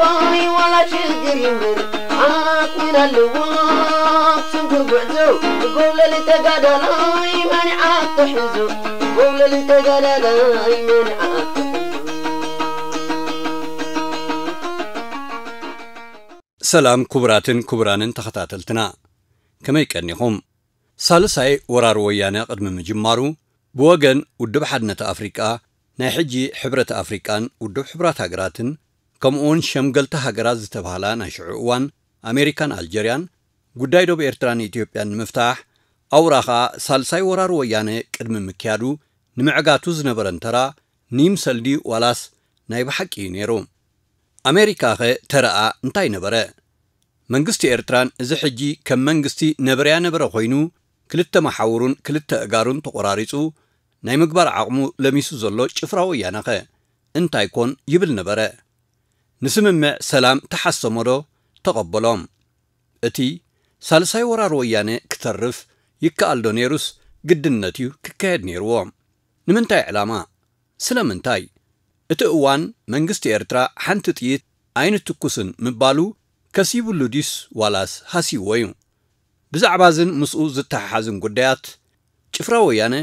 ዋይ ዋላ ሽግር ይምር ዓቕምን ኣለዎ ስንኩር ጉዕዞ ጎብለል ተጋዳላይ መን ዓቕቶ ሒዙ ጎብለል ተጋዳላይ መን ዓቕቶ ሒዙ ሰላም ክቡራትን ክቡራንን ተኸታተልትና፣ ከመይ ቀኒኹም? ሳልሳይ ወራር ወያነ ቅድሚ ምጅማሩ፣ ብወገን ውድብ ሓድነት ኣፍሪቃ፣ ናይ ሕጂ ሕብረት ኣፍሪቃን ውድብ ሕቡራት ሃገራትን፣ ከምኡውን ሸምገልቲ ሃገራት ዝተባህላ ናይ ሽዑ እዋን ኣሜሪካን ኣልጀርያን፣ ጉዳይ ዶብ ኤርትራን ኢትዮጵያን ንምፍታሕ፣ ኣውራ ኸኣ ሳልሳይ ወራር ወያነ ቅድሚ ምክያዱ ንምዕጋቱ ዝነበረን ተራ ንይምሰል ድዩ ዋላስ ናይ ብሓቂ እዩ ነይሩ? ኣሜሪካኸ ተረኣ እንታይ ነበረ? መንግስቲ ኤርትራን እዚ ሕጂ ከም መንግስቲ ነበረያ ነበረ ኮይኑ ክልተ መሓውሩን ክልተ እጋሩን ተቖራሪጹ ናይ ምግባር ዓቕሙ ለሚሱ ዘሎ ጭፍራ ወያነኸ እንታይ ኮን ይብል ነበረ? ንስምምዕ ሰላም ተሓሰሞ ዶ ተቐበሎም? እቲ ሳልሳይ ወራር ወያነ ክተርፍ ይከኣል ዶ ነይሩስ ግድነት እዩ ክካየድ ነይርዎ? ንምንታይ ዕላማ? ስለምንታይ? እቲ እዋን መንግስቲ ኤርትራ ሓንቲ ጥይት ኣይንትኩስን ምባሉ ከሲብሉ ድዩስ ዋላስ ሃሲዎ እዩ? ብዛዕባ እዝን ምስኡ ዝተሓሓዝን ጉዳያት ጭፍራ ወያነ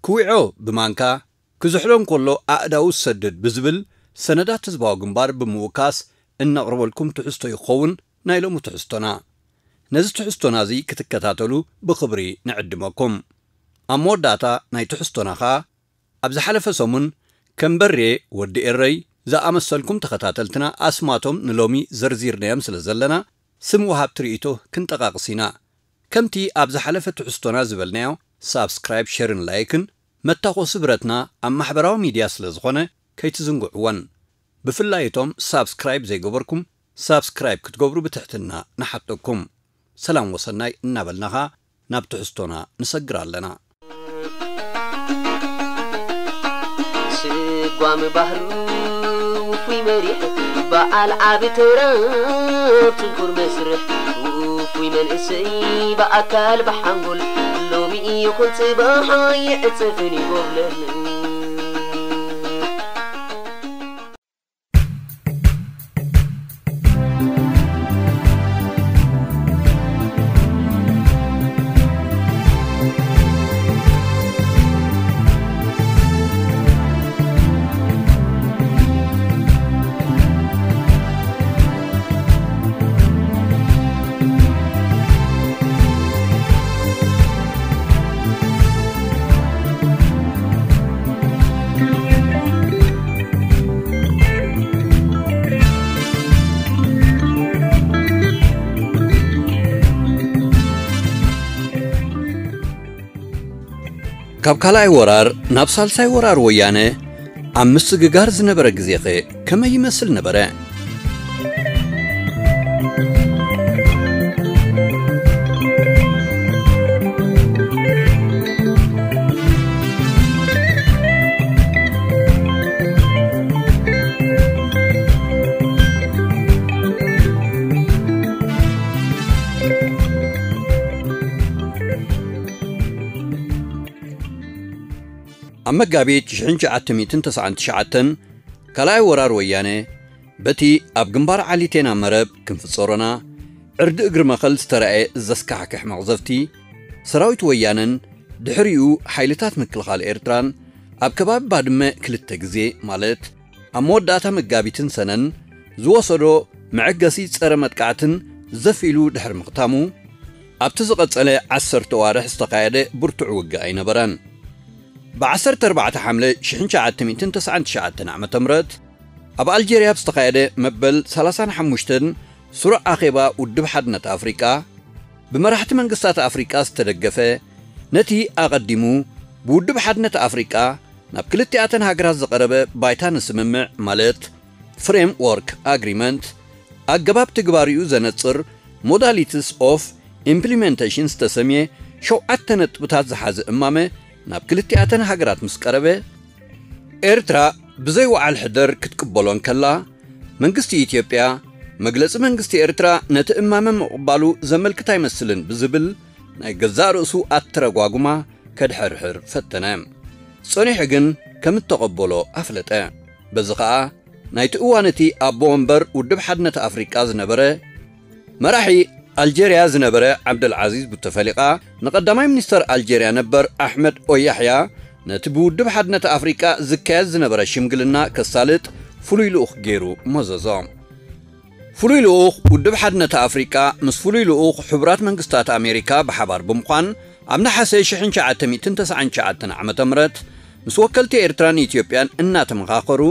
ክዊዖ ብማንካ ክዝሕሎ እንከሎ ኣእዳዉ ዝሰድድ ብዝብል ሰነዳት ህዝባዊ ግንባር ብምውካስ እነቕርበልኩም ትሕዝቶ ይኸውን ናይ ሎሚ ትሕዝቶና። ነዚ ትሕዝቶና እዚ ክትከታተሉ ብኽብሪ ንዕድመኩም። ኣብ መወዳእታ ናይ ትሕዝቶና ኸኣ ኣብ ዝሓለፈ ሰሙን ከም በሬ ወዲ ኤረይ ዝኣመሰልኩም ተኸታተልትና ኣስማቶም ንሎሚ ዘርዚርናዮም ስለ ዘለና ስም ወሃብቲ ርእይቶ ክንጠቓቕስ ኢና። ከምቲ ኣብ ዝሓለፈ ትሕዝቶና ዝበልናዮ ሳብስክራይብ፣ ሸርን ላይክን መታኾሲ ብረትና ኣብ ማሕበራዊ ሚድያ ስለ ዝኾነ ከይትዝንግዕወን። ብፍላይ እቶም ሳብስክራይብ ዘይገበርኩም ሳብስክራይብ ክትገብሩ ብትሕትና ንሓተኩም። ሰላም ወሰናይ እናበልናኻ ናብ ትሕዝቶና ንሰግር ኣለና። ስጓም ባህሩ ውፉይ መሪሕ በዓል ዓቢ ተራ ትንኩር መስርሕ ውፉይ መንእሰይ ብኣካል ብሓንጎል ሎሚ ይኹን ጽባሕ ይዕጸፍን ይጎብለልን። ካብ ካልኣይ ወራር ናብ ሳልሳይ ወራር ወያነ ኣብ ምስግጋር ዝነበረ ግዜኸ ከመይ ይመስል ነበረ? ኣብ መጋቢት ሽሕን ትሽዓተ ሚእትን ተስዓን ትሽዓተን ካልኣይ ወራር ወያነ በቲ ኣብ ግንባር ዓሊቴና መረብ ክንፍጸሮና ዕርዲ እግሪ መኸል ዝተራእየ ዘስካሕክሕ መቕዘፍቲ ሰራዊት ወያነን ድሕሪኡ ሓይልታት ምክልኻል ኤርትራን ኣብ ከባቢ ባድመ ክልተ ግዜ ማለት ኣብ መወዳእታ መጋቢትን ሰነን ዝወሰዶ መዐገሲ ጸረ መጥቃዕትን ዘፍ ኢሉ ድሕሪ ምኽታሙ ኣብቲ ዝቐጸለ ዓሰርተ ዋርሕ ዝተኻየደ ብርቱዕ ውግእ ኣይነበረን። ብ14 ሓምለ ሽሕን ትሽዓተ ሚእትን ተስዓን ትሽዓተን ዓመተ ምህረት ኣብ ኣልጀርያ ብዝተኻየደ መበል ሰላሳን ሓሙሽተን ስሩዕ ኣኼባ ውድብ ሓድነት ኣፍሪቃ ብመራሕቲ መንግስታት ኣፍሪቃ ዝተደገፈ ነቲ ኣቐዲሙ ብውድብ ሓድነት ኣፍሪቃ ናብ ክልቲኣተን ሃገራት ዝቐረበ ባይታ ንስምምዕ ማለት ፍሬም ወርክ ኣግሪመንት ኣገባብ ትግባሪኡ ዘነጽር ሞዳሊቲስ ኦፍ ኢምፕሊሜንቴሽን ዝተሰምየ ሸውዓተ ነጥብታት ዝሓዘ እማመ ናብ ክልቲኣተን ሃገራት ምስ ቀረበ ኤርትራ ብዘይ ወዓል ሕደር ክትቅበሎ እንከላ መንግስቲ ኢትዮጵያ መግለጺ መንግስቲ ኤርትራ ነቲ እማመ ምቕባሉ ዘመልክት ኣይመስልን ብዝብል ናይ ገዛእ ርእሱ ኣተረጓጉማ ከድሕርሕር ፈተነ። ጸኒሑ ግን ከም እተቐበሎ ኣፍለጠ። በዚ ኸኣ ናይቲ እዋን እቲ ኣቦ ወንበር ውድብ ሓድነት ኣፍሪቃ ዝነበረ መራሒ ኣልጀርያ ዝነበረ ዓብደልዓዚዝ ቡተፈሊቃ ንቀዳማይ ሚኒስተር ኣልጀርያ ነበር ኣሕመድ ኦያሕያ ነቲ ብውድብ ሓድነት ኣፍሪቃ ዝካየድ ዝነበረ ሽምግልና ከሳልጥ ፍሉይ ልኡኽ ገይሩ መዘዞ። ፍሉይ ልኡኽ ውድብ ሓድነት ኣፍሪቃ ምስ ፍሉይ ልኡኽ ሕቡራት መንግስታት ኣሜሪካ ብሓባር ብምዃን ኣብ ነሓሰ ሽሕን ትሽዓተ ሚእትን ተስዓን ትሽዓተን ዓመተ ምህረት ምስ ወከልቲ ኤርትራን ኢትዮጵያን እናተመኻኸሩ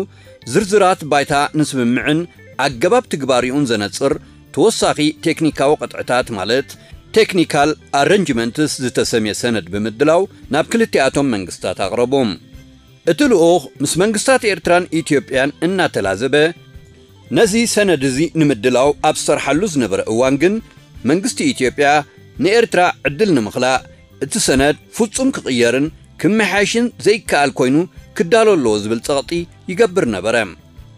ዝርዝራት ባይታ ንስምምዕን ኣገባብ ትግባሪኡን ዘነጽር ተወሳኺ ቴክኒካዊ ቅጥዕታት ማለት ቴክኒካል ኣረንጅመንትስ ዝተሰምየ ሰነድ ብምድላው ናብ ክልቲኣቶም መንግስታት ኣቕረቡ። እቲ ልኡኽ ምስ መንግስታት ኤርትራን ኢትዮጵያን እናተላዘበ ነዚ ሰነድ እዚ ንምድላው ኣብ ዝሰርሓሉ ዝነበረ እዋን ግን መንግስቲ ኢትዮጵያ ንኤርትራ ዕድል ንምኽላእ እቲ ሰነድ ፍጹም ክቕየርን ክመሓየሽን ዘይከኣል ኮይኑ ክዳሎ ኣለዎ ዝብል ጸቕጢ ይገብር ነበረ።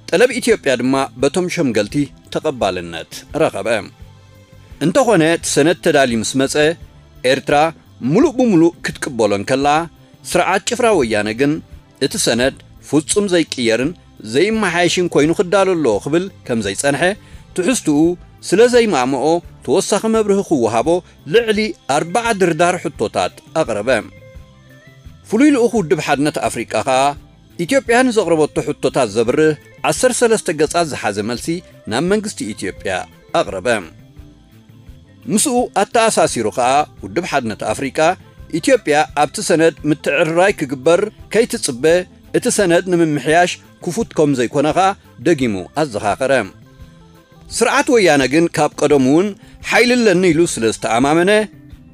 ጠለብ ኢትዮጵያ ድማ በቶም ሸምገልቲ ተቐባልነት ረኸበ። እንተኾነ እቲ ሰነድ ተዳልዩ ምስ መጸ ኤርትራ ምሉእ ብምሉእ ክትቅበሎ እንከላ ስርዓት ጭፍራ ወያነ ግን እቲ ሰነድ ፍጹም ዘይቅየርን ዘይመሓየሽን ኮይኑ ክዳሎ ኣለዎ ክብል ከም ዘይጸንሐ ትሕዝትኡ ስለ ዘይማእምኦ ተወሳኺ መብርሂ ክወሃቦ ልዕሊ ኣርባዓ ድርዳር ሕቶታት ኣቕረበ። ፍሉይ ልኡኽ ውድብ ሓድነት ኣፍሪቃ ኸኣ ኢትዮጵያ ንዘቕረበቶ ሕቶታት ዘብርህ ዓሰርተ ሰለስተ ገጻት ዝሓዘ መልሲ ናብ መንግስቲ ኢትዮጵያ ኣቕረበ። ምስኡ ኣተኣሳሲሩ ኸኣ ውድብ ሓድነት ኣፍሪቃ ኢትዮጵያ ኣብቲ ሰነድ ምትዕርራይ ክግበር ከይትጽበ እቲ ሰነድ ንምምሕያሽ ክፉት ከም ዘይኮነ ኸኣ ደጊሙ ኣዘኻኸረ። ስርዓት ወያነ ግን ካብ ቀደሙ እውን ሓይሊ ኣለኒ ኢሉ ስለ ዝተኣማመነ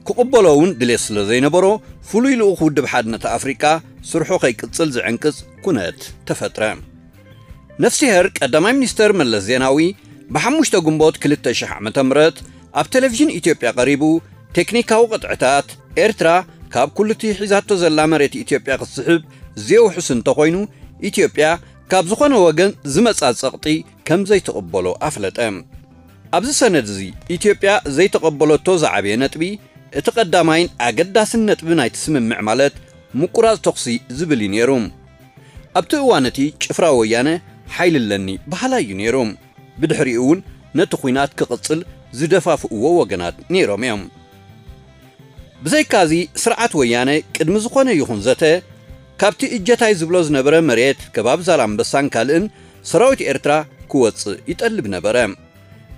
ክቕበሎ እውን ድሌት ስለ ዘይነበሮ ፍሉይ ልኡኽ ውድብ ሓድነት ኣፍሪቃ ስርሑ ከይቅጽል ዝዕንቅጽ ኩነት ተፈጥረ። ነፍሲሄር ቀዳማይ ሚኒስተር መለስ ዜናዊ ብሓሙሽተ ግንቦት ክልተ ሽሕ ዓመተ ምህረት ኣብ ቴሌቪዥን ኢትዮጵያ ቀሪቡ ቴክኒካዊ ቅጥዕታት ኤርትራ ካብ ኩሉቲ ሒዛቶ ዘላ መሬት ኢትዮጵያ ክትስሕብ ዜውሕስ እንተኾይኑ ኢትዮጵያ ካብ ዝኾነ ወገን ዝመጻ ጸቕጢ ከም ዘይትቕበሎ ኣፍለጠ። ኣብዚ ሰነድ እዚ ኢትዮጵያ ዘይተቐበለቶ ዝዓበየ ነጥቢ እቲ ቀዳማይን ኣገዳስን ነጥቢ ናይቲ ስምምዕ ማለት ምቁራጽ ተኹሲ ዝብል እዩ ነይሩ። ኣብቲ እዋን እቲ ጭፍራ ወያነ ሓይሊ ኣለኒ በሃላይ እዩ ነይሩ። ብድሕሪኡ እውን ነቲ ኲናት ክቕጽል ዝደፋፍእዎ ወገናት ነይሮም እዮም። ብዘይካዚ ስርዓት ወያነ ቅድሚ ዝኾነ ይኹን ዘተ ካብቲ እጀታይ ዝብሎ ዝነበረ መሬት ከባቢ ዛላምበሳን ካልእን ሰራዊት ኤርትራ ክወጽእ ይጠልብ ነበረ።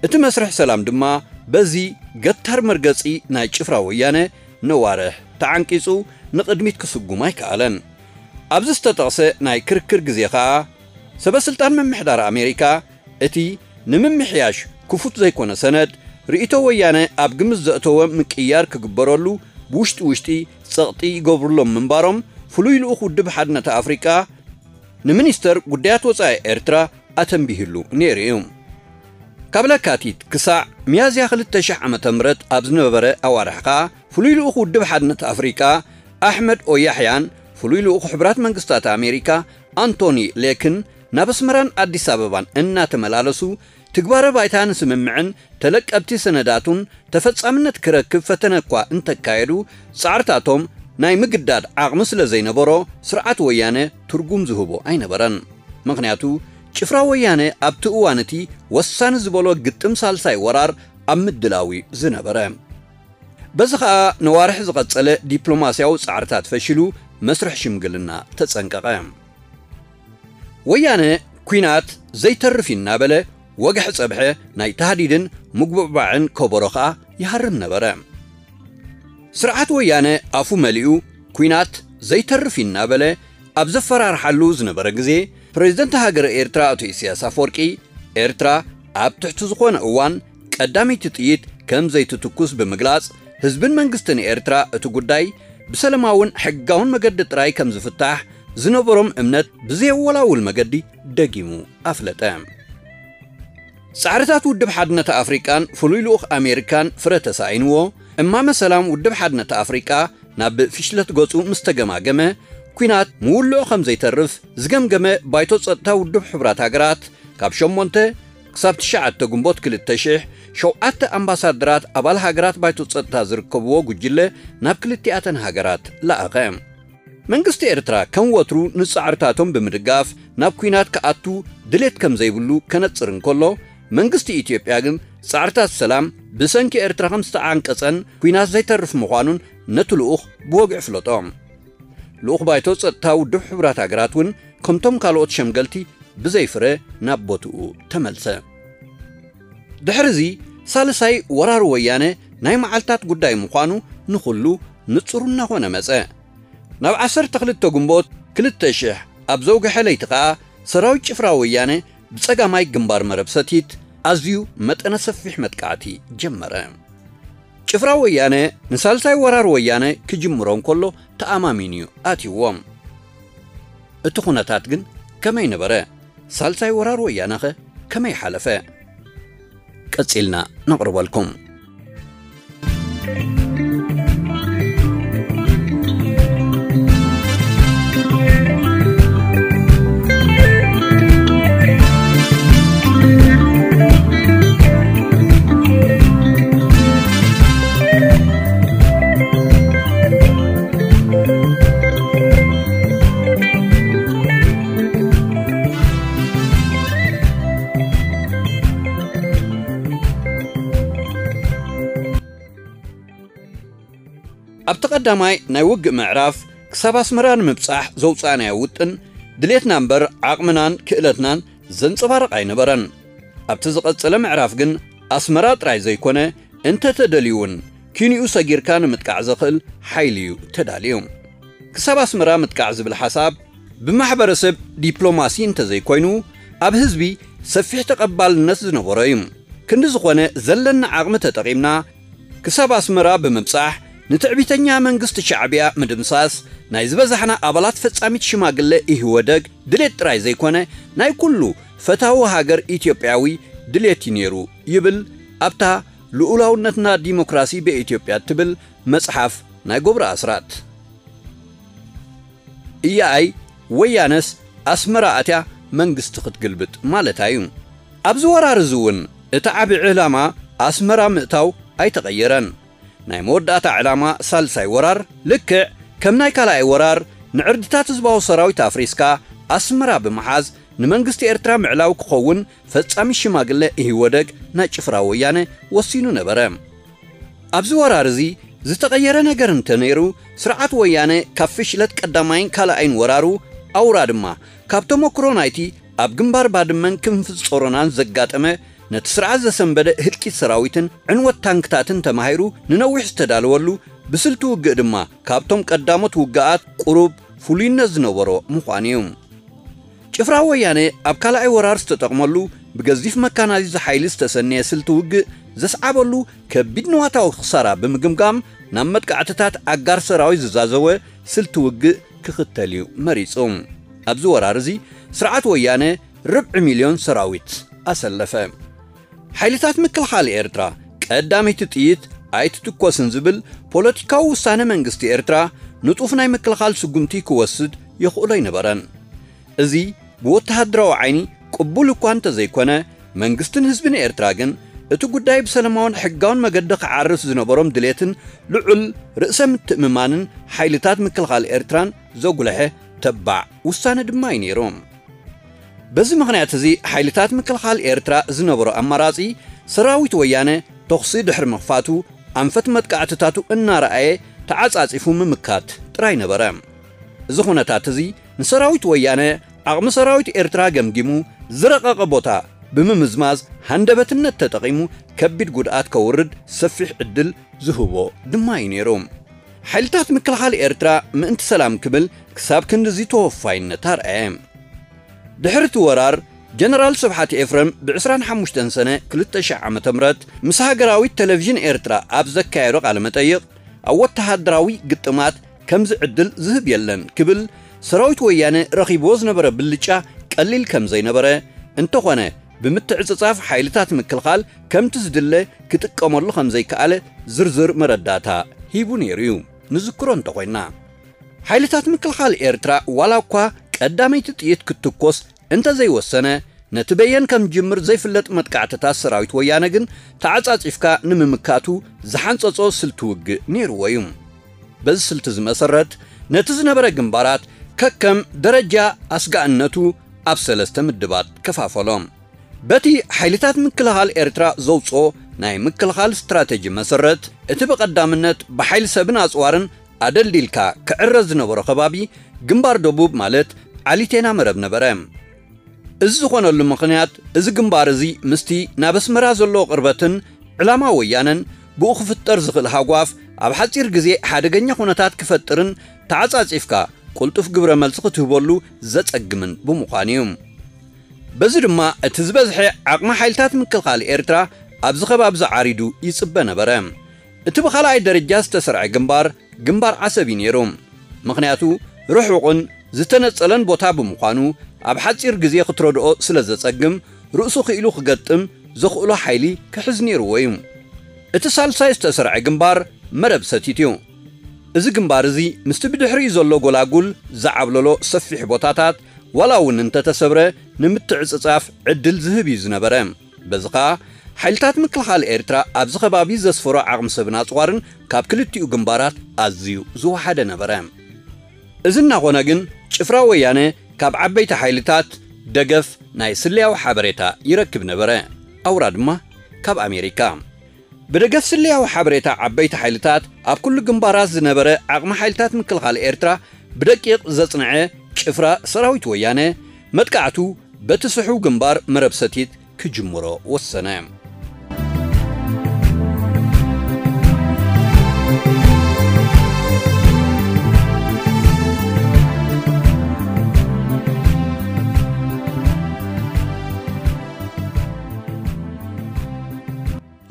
እቲ መስርሕ ሰላም ድማ በዚ ገታር መርገጺ ናይ ጭፍራ ወያነ ነዋርሕ ተዓንቂጹ ንቕድሚት ክስጉም ኣይከኣለን። ኣብዚ ዝተጠቕሰ ናይ ክርክር ግዜ ኸኣ ሰበ ስልጣን ምምሕዳር ኣሜሪካ እቲ ንምምሕያሽ ክፉት ዘይኮነ ሰነድ ርእይቶ ወያነ ኣብ ግምት ዘእተወ ምቅያር ክግበረሉ ብውሽጢ ውሽጢ ጸቕጢ ይገብሩሎም ምንባሮም ፍሉይ ልኡኽ ውድብ ሓድነት ኣፍሪቃ ንሚኒስተር ጉዳያት ወጻኢ ኤርትራ ኣተንቢህሉ ነይሩ እዩ። ካብ ለካቲት ክሳዕ ሚያዝያ ክልተ ሽሕ ዓመተ ምህረት ኣብ ዝነበረ ኣዋርሕ ኸኣ ፍሉይ ልኡኽ ውድብ ሓድነት ኣፍሪቃ ኣሕመድ ኦያሕያን ፍሉይ ልኡኽ ሕቡራት መንግስታት ኣሜሪካ ኣንቶኒ ሌክን ናብ ኣስመራን ኣዲስ ኣበባን እናተመላለሱ ትግባረ ባይታ ንስምምዕን ተለቀብቲ ሰነዳቱን ተፈጻምነት ክረክብ ፈተነ እኳ እንተካየዱ ጻዕርታቶም ናይ ምግዳድ ዓቕሚ ስለ ዘይነበሮ ስርዓት ወያነ ትርጉም ዝህቦ ኣይነበረን። ምኽንያቱ ጭፍራ ወያነ ኣብቲ እዋን እቲ ወሳኒ ዝበሎ ግጥም ሳልሳይ ወራር ኣብ ምድላው እዩ ዝነበረ። በዚ ኸኣ ነዋርሕ ዝቐጸለ ዲፕሎማስያዊ ጻዕርታት ፈሺሉ መስርሕ ሽምግልና ተጸንቀቐ። ወያነ ኲናት ዘይተርፍ እዩ እናበለ ወግሐ ጸብሐ ናይ ታህዲድን ምጉብዕባዕን ከበሮ ኸኣ ይሃርም ነበረ። ስርዓት ወያነ ኣፉ መሊኡ ኲናት ዘይተርፍ እዩ እናበለ ኣብ ዘፈራርሓሉ ዝነበረ ግዜ ፕሬዝደንት ሃገረ ኤርትራ ኣቶ ኢሳያስ ኣፈወርቂ ኤርትራ ኣብ ትሕቲ ዝኾነ እዋን ቀዳመይቲ ጥይት ከም ዘይትትኩስ ብምግላጽ ህዝብን መንግስትን ኤርትራ እቲ ጉዳይ ብሰለማውን ሕጋውን መገዲ ጥራይ ከም ዝፍታሕ ዝነበሮም እምነት ብዘየወላውል መገዲ ደጊሙ ኣፍለጠ። ጻዕርታት ውድብ ሓድነት ኣፍሪቃን ፍሉይ ልኡኽ ኣሜሪካን ፍረ ተሳኢንዎ እማመ ሰላም ውድብ ሓድነት ኣፍሪቃ ናብ ፍሽለት ገጹ ምስ ተገማገመ ኲናት ምውልዑ ከም ዘይተርፍ ዝገምገመ ባይቶ ጸጥታ ውድብ ሕቡራት ሃገራት ካብ ሸሞንተ ክሳብ ትሽዓተ ግንቦት ክልተ ሽሕ ሸውዓተ ኣምባሳደራት ኣባል ሃገራት ባይቶ ጸጥታ ዝርከብዎ ጉጅለ ናብ ክልቲኣተን ሃገራት ለኣኸ። መንግስቲ ኤርትራ ከም ወትሩ ንጻዕርታቶም ብምድጋፍ ናብ ኲናት ክኣቱ ድሌት ከም ዘይብሉ ከነጽር እንከሎ፣ መንግስቲ ኢትዮጵያ ግን ጻዕርታት ሰላም ብሰንኪ ኤርትራ ከም ዝተዓንቀጸን ኲናት ዘይተርፍ ምዃኑን ነቲ ልኡኽ ብወግዒ ፍለጦ። ልኡኽ ባይቶ ጸጥታ ውድብ ሕቡራት ሃገራት እውን ከምቶም ካልኦት ሸምገልቲ ብዘይ ፍረ ናብ ቦትኡ ተመልሰ። ድሕርዚ ሳልሳይ ወራር ወያነ ናይ መዓልታት ጉዳይ ምዃኑ ንኹሉ ንጹር እናኾነ መጸ። ናብ ዓሰርተ ክልተ ግንቦት ክልተ ሽሕ ኣብ ዘውግሐ ለይቲ ኸኣ ሰራዊት ጭፍራ ወያነ ብጸጋማይ ግንባር መረብ ሰቲት ኣዝዩ መጠነ ሰፊሕ መጥቃዕቲ ጀመረ። ጭፍራ ወያነ ንሳልሳይ ወራር ወያነ ክጅምሮ እንከሎ ተኣማሚኑ እዩ ኣትይዎም። እቲ ኩነታት ግን ከመይ ነበረ? ሳልሳይ ወራር ወያነኸ ከመይ ሓለፈ? ቀጺልና ነቕርበልኩም። ኣብቲ ቀዳማይ ናይ ውግእ ምዕራፍ፣ ክሳብ ኣስመራ ንምብጻሕ ዘውጻእናዮ ውጥን፣ ድሌትና እምበር ዓቕምናን ክእለትናን ዘንጸባርቕ ኣይነበረን። ኣብቲ ዝቐጸለ ምዕራፍ ግን፣ ኣስመራ ጥራይ ዘይኮነ፣ እንተ ተደልዩ እውን፣ ኪንኡ ሰጊርካ ንምጥቃዕ ዘኽእል ሓይሊ እዩ ተዳልዩ። ክሳብ ኣስመራ ምጥቃዕ ዝብል ሓሳብ፣ ብማሕበረሰብ ዲፕሎማሲ እንተዘይኮይኑ፣ ኣብ ህዝቢ ሰፊሕ ተቐባልነት ዝነበሮ እዩ። ክንዲ ዝኾነ፣ ዘለና ዓቕሚ ተጠቒምና፣ ክሳብ ኣስመራ ብምብጻሕ፣ ንትዕቢተኛ መንግስቲ ሻዕብያ ምድምሳስ፣ ናይ ዝበዛሕና ኣባላት ፈጻሚት ሽማግለ ኢህወደግ ድሌት ጥራይ ዘይኮነ፣ ናይ ኩሉ ፈታዊ ሃገር ኢትዮጵያዊ ድሌት እዩ ነይሩ ይብል፣ ኣብታ ልኡላውነትና ዲሞክራሲ በኢትዮጵያ እትብል መጽሓፍ ናይ ገብሩ ኣስራት። እያኣይ ወያነስ ኣስመራ ኣትያ መንግስቲ ክትግልብጥ ማለታ እዩ። ኣብዚ ወራር እዚ እውን እቲ ዓቢ ዕላማ ኣስመራ ምእታው ኣይተቐየረን። ናይ መወዳእታ ዕላማ ሳልሳይ ወራር ልክዕ ከም ናይ ካልኣይ ወራር ንዕርድታት ህዝባዊ ሰራዊት ኣፍሪስካ ኣስመራ ብምሓዝ ንመንግስቲ ኤርትራ ምዕላው ክኸውን ፈጻሚ ሽማግለ ኢህወደግ ናይ ጭፍራ ወያነ ወሲኑ ነበረ። ኣብዚ ወራር እዚ ዝተቐየረ ነገር እንተ ነይሩ፣ ስርዓት ወያነ ካብ ፍሽለት ቀዳማይን ካልኣይን ወራሩ፣ ኣውራ ድማ ካብ ተመክሮ ናይቲ ኣብ ግንባር ባድመን ክንፍጽ ጾሮናን ዘጋጠመ፣ ነቲ ስርዓት ዘሰንበደ ህልቂት ሰራዊትን ዕንወት ታንክታትን ተማሂሩ ንነዊሕ ዝተዳለወሉ፣ ብስልቲ ውግእ ድማ ካብቶም ቀዳሞት ውግኣት ቁሩብ ፍሉይነት ዝነበሮ ምዃኑ እዩ። ጭፍራ ወያነ ኣብ ካልኣይ ወራር ዝተጠቕመሉ ብገዚፍ መካናይዝድ ሓይሊ ዝተሰነየ ስልቲ ውግእ ዘስዓበሉ ከቢድ ንዋታዊ ክሳራ ብምግምጋም ናብ መጥቃዕትታት ኣጋር ሰራዊት ዝዛዘወ ስልቲ ውግእ ክኽተል እዩ መሪጹ። ኣብዚ ወራር እዚ ስርዓት ወያነ ርብዒ ሚልዮን ሰራዊት ኣሰለፈ። ሓይልታት ምክልኻል ኤርትራ ቀዳመይቲ ጥይት ኣይትትኮስን ዝብል ፖለቲካዊ ውሳነ መንግስቲ ኤርትራ ንጡፍ ናይ ምክልኻል ስጉምቲ ክወስድ የኽእሎ ኣይነበረን። እዚ ብወተሃደራዊ ዓይኒ ቅቡል እኳ እንተዘይኮነ፣ መንግስትን ህዝብን ኤርትራ ግን እቲ ጉዳይ ብሰላማውን ሕጋውን መገዲ ክዓርፍ ዝነበሮም ድሌትን ልዑል ርእሰ ምትእምማንን ሓይልታት ምክልኻል ኤርትራን ዘጉልሐ ተባዕ ውሳነ ድማ እዩ ነይሩ። በዚ ምኽንያት እዚ ሓይልታት ምክልኻል ኤርትራ ዝነበሮ ኣማራጺ ሰራዊት ወያነ ተኹሲ ድሕሪ ምኽፋቱ ኣንፈት መጥቃዕትታቱ እናረኣየ ተዓጻጺፉ ምምካት ጥራይ ነበረ። እዚ ኩነታት እዚ ንሰራዊት ወያነ ዓቕሚ ሰራዊት ኤርትራ ገምጊሙ ዝረቐቐ ቦታ ብምምዝማዝ ሃንደበትነት ተጠቒሙ ከቢድ ጉድኣት ከውርድ ሰፊሕ ዕድል ዝህቦ ድማ እዩ ነይሩ። ሓይልታት ምክልኻል ኤርትራ ምእንቲ ሰላም ክብል ክሳብ ክንድዚ ተወፋይነት ኣርኣየ። ድሕሪ እቲ ወራር ጀነራል ስብሓት ኤፍረም ብ ዕስራን ሓሙሽተን ሰነ ክልተ ሽሕ ዓመተ ምህረት ምስ ሃገራዊት ቴሌቪዥን ኤርትራ ኣብ ዘካየዶ ቃለ መጠይቕ፣ ኣብ ወተሃደራዊ ግጥማት ከምዚ ዕድል ዝህብ የለን ክብል፣ ሰራዊት ወያነ ረኺብዎ ዝነበረ ብልጫ ቀሊል ከም ዘይነበረ፣ እንተኾነ ብምትዕጽጻፍ ሓይልታት ምክልኻል ከምቲ ዝድለ ክጥቀመሉ ከም ዘይከኣለ ዝርዝር መረዳእታ ሂቡ ነይሩ እዩ። ንዝክሮ እንተኾይንና፣ ሓይልታት ምክልኻል ኤርትራ ዋላ እኳ ቀዳመይቲ ጥይት ክትትኮስ እንተ ዘይወሰነ፣ ነቲ በየን ከም ጅምር ዘይፍለጥ መጥቃዕትታት ሰራዊት ወያነ ግን ተዓጻጺፍካ ንምምካቱ ዝሓንጸጾ ስልቲ ውግእ ነይርዎ እዩ። በዚ ስልቲ እዚ መሰረት፣ ነቲ ዝነበረ ግንባራት ከከም ደረጃ ኣስጋእነቱ ኣብ ሰለስተ ምድባት ከፋፈሎም። በቲ ሓይልታት ምክልኻል ኤርትራ ዘውጽኦ ናይ ምክልኻል ስትራተጂ መሰረት፣ እቲ ብቐዳምነት ብሓይሊ ሰብን ኣጽዋርን ኣደልዲልካ ክዕረ ዝነበሮ ከባቢ ግንባር ደቡብ ማለት ዓሊቴና መረብ ነበረ። እዚ ዝኾነሉ ምኽንያት፣ እዚ ግንባር እዚ ምስቲ ናብ ኣስመራ ዘለዎ ቅርበትን ዕላማ ወያነን ብኡ ክፍጠር ዝኽእል ሃጓፍ ኣብ ሓጺር ግዜ ሓደገኛ ኩነታት ክፈጥርን ተዓጻጺፍካ ቅልጡፍ ግብረ መልሲ ክትህበሉ ዘጸግምን ብምዃኑ እዩ። በዚ ድማ እቲ ዝበዝሐ ዓቕሚ ሓይልታት ምክልኻል ኤርትራ ኣብዚ ከባቢ ዝዓሪዱ ይጽበ ነበረ። እቲ ብኻልኣይ ደረጃ ዝተሰርዐ ግንባር፣ ግንባር ዓሰብ እዩ ነይሩ። ምኽንያቱ ርሑቕን ዝተነጸለን ቦታ ብምዃኑ፣ ኣብ ሓጺር ግዜ ክትረድኦ ስለ ዘጸግም፣ ርእሱ ክኢሉ ክገጥም ዘኽእሎ ሓይሊ ክሕዝ ነይርዎ እዩ። እቲ ሳልሳይ ዝተሰርዐ ግንባር መረብ ሰቲት እዩ። እዚ ግንባር እዚ ምስቲ ብድሕሪኡ ዘሎ ጎላጉል ዝዓብለሎ ሰፊሕ ቦታታት፣ ዋላ እውን እንተተሰብረ፣ ንምትዕጽጻፍ ዕድል ዝህብ እዩ ዝነበረ። በዚ ኸኣ፣ ሓይልታት ምክልኻል ኤርትራ ኣብዚ ከባቢ ዘስፈሮ ዓቕሚ ሰብን ኣጽዋርን ካብ ክልቲኡ ግንባራት ኣዝዩ ዝወሓደ ነበረ። እዚ እናኾነ ግን፣ ጭፍራ ወያነ ካብ ዓበይቲ ሓይልታት ደገፍ ናይ ስለያዊ ሓበሬታ ይረክብ ነበረ፣ ኣውራ ድማ ካብ ኣሜሪካ። ብደገፍ ስለያዊ ሓበሬታ ዓበይቲ ሓይልታት ኣብ ኩሉ ግንባራት ዝነበረ ዓቕሚ ሓይልታት ምክልኻል ኤርትራ ብደቂቕ ዘጽንዐ ጭፍራ ሰራዊት ወያነ፣ መጥቃዕቱ በቲ ስሑው ግንባር መረብ ሰቲት ክጅምሮ ወሰነ።